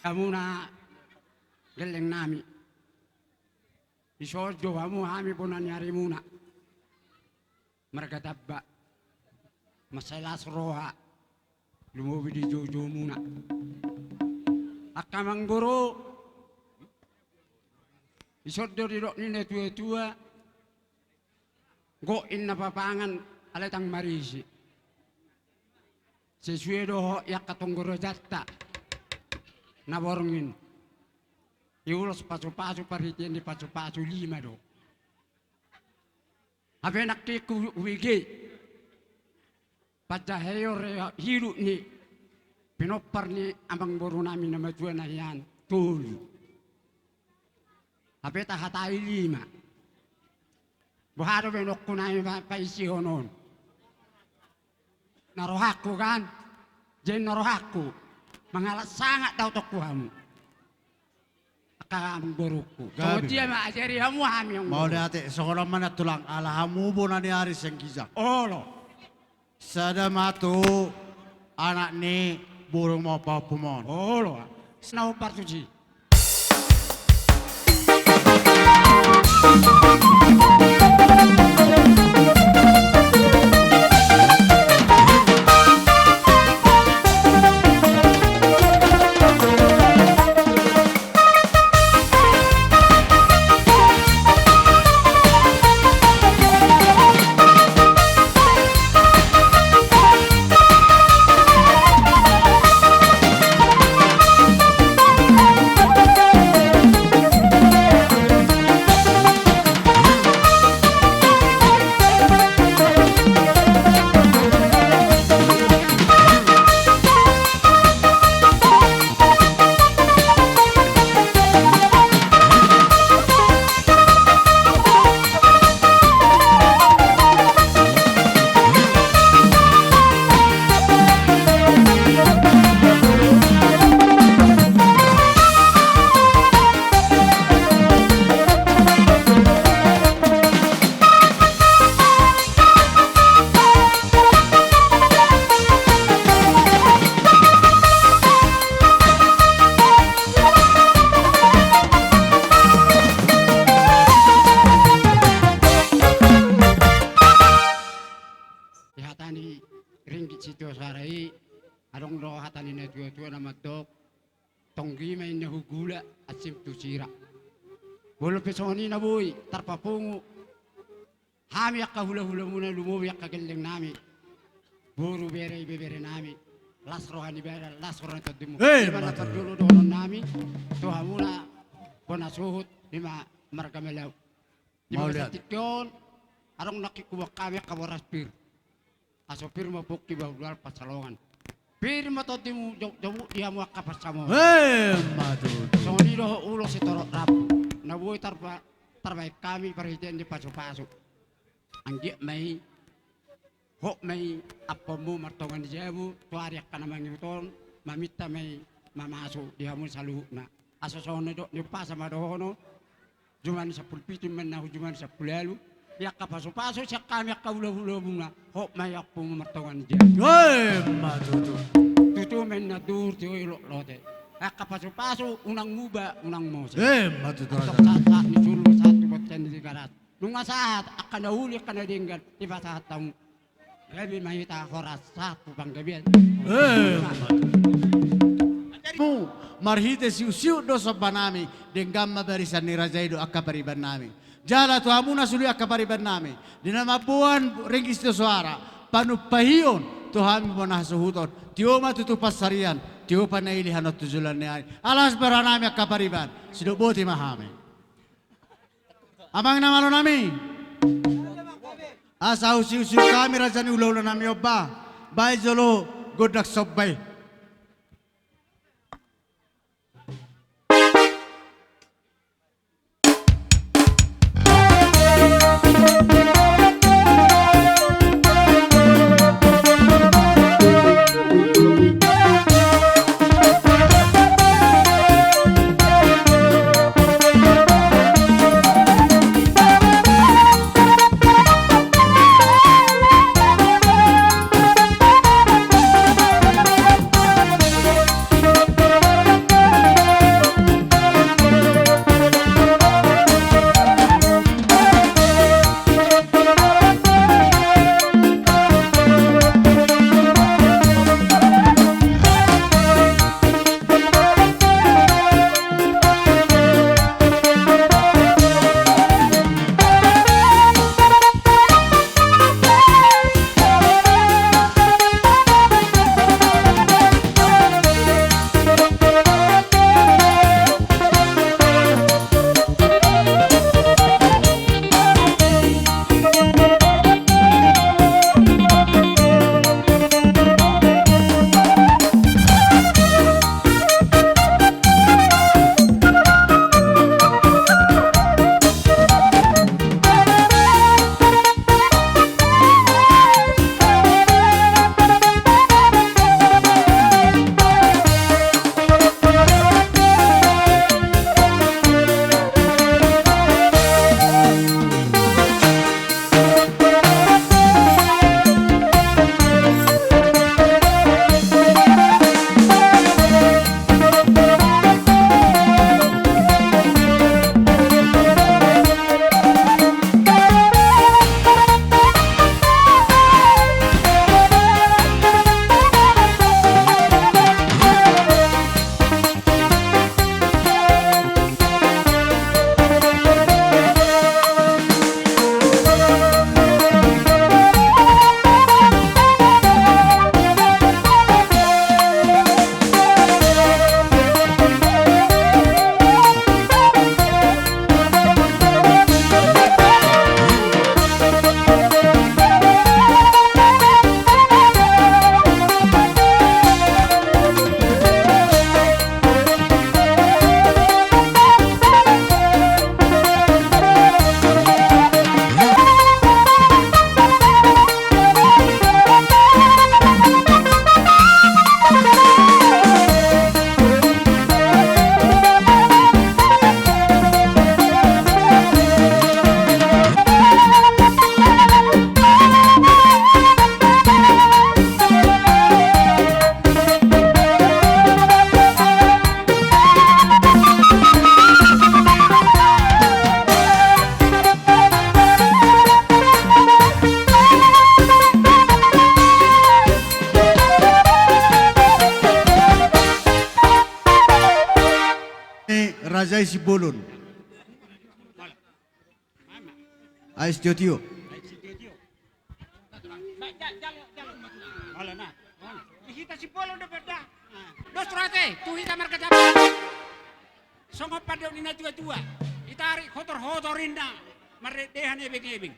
Hamuna gellengnami. Dison do hamu hami bona ni arimuna. Marga Tamba. Mansai las roha. Lumobi di joujoumuna. Angka amangboru. Dison do didok ni natuatua. Gok inna papangan alai ndang marisi. Sesuai dohot i angka tonggo rajanta. Na borngin. Diulos pasupasu, parhitean ni pasupasu lima do. Hape nangkin hubege. Panjahaion rihot hidup ni pinompar ni amangborunami na matua na hian tolu. Hape tahatai lima. Boha do baenonku na paisihon on. Na rohangku kan. Jadi na rohangku. Mangalap sangap daotonku hamu. Angka amangborungku. Gabe. Songon dia ma ajari hamu hami amangboru. Mauliate, songon on ma na tulang, ala hamu bona ni ari sian ginjang. Olo. Sada ma tu anak ni boru ma pahompum on. Olo. Sina hombar tusi. Ringgit sitio soara i, adong do hata ni na tua-tua na mandok, tonggi ma inna hugula, ansim tu sira. Molo pe songon i na boi tarpapungu, hami angka hula-hulamuna, lumobi angka gelleng nami, boru, bere, ibebere nami, las roha ni badan, las roha ni tondimu. Eh, ima tutu. Ima na parjolo dohonon nami tu hamuna bona suhut, ima marga Malau. Di bagasan tingki on, adong nangkin huboan hami angka boras pir. Aso pir ma pongki, bahulbahul pansalongan. Pir ma tondimu, jabuk-jabuk di hamu angka pansamotan. Eh, ima tutu. Songon i dohot ulos sitorop rambu na boi tarba-, tarbahen hami parhitean ni pasu-pasu. Anggiat ma i, hot ma i ampuonmu martonga ni jabu tu ari angka na mangihut on, maminta ma i mamasu di hamu saluhutna. Asa songon na nidok ni umpasa ma dohonon, jumadi sampulu pitu ma inna hu jumadi sampulu ualu. Di angka pasu-pasu sian hami angka hula-hulamuna, hot ma i ampuonmu martonga ni jabu. Eh, ima tutu. Tutu ma inna duhur, tio i lot lote. Angka pasu-pasu unang muba, unang mose. Eh, ima tutu. Antong raja. Sahat-sahat ni solu, sahat tu bontean ni Tigaras. Nunga sahat angka na uli, angka na denggan, dipasahat hamu. Gabe ma hita horas sahat tu panggabean. Eh, ima tutu. Mu, marhite siusiu do somba nami, denggan ma barisan ni raja i dohot angka pariban nami. Jala tu hamu na sulu i angka pariban nami, di na mamboan ringgit sitio soara, panumpahion tu hami bona hasuhuton, tio ma tutu pansarian, tio panaili hanon tu joloan ni ari. Alas bara nami angka pariban, sidok boti ma hami. Amang na malo nami. Asa husiusiu hami raja ni hula-hula nami on ba, baen jolo gondang somba i. Jai Simbolon. Ai sitio-tio. Di hita Simbolon do pe da. Dos rohate tu hita marga Jambar. Songon pandok ni na tua-tua. Itarik hotor-hotor inna. Mardehan ebeng-ebeng.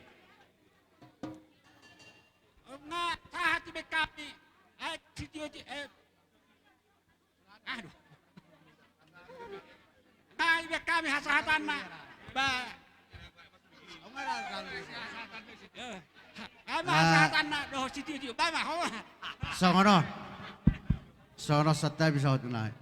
Nga tahat di bengkami. Ai sitio-tio. Aduh. Ai bengkami hasahatanna. Ba. Ama hasahatanna dohot sitio-tio. Ba ma ho. Songon on. Songon on santabi sahat nai.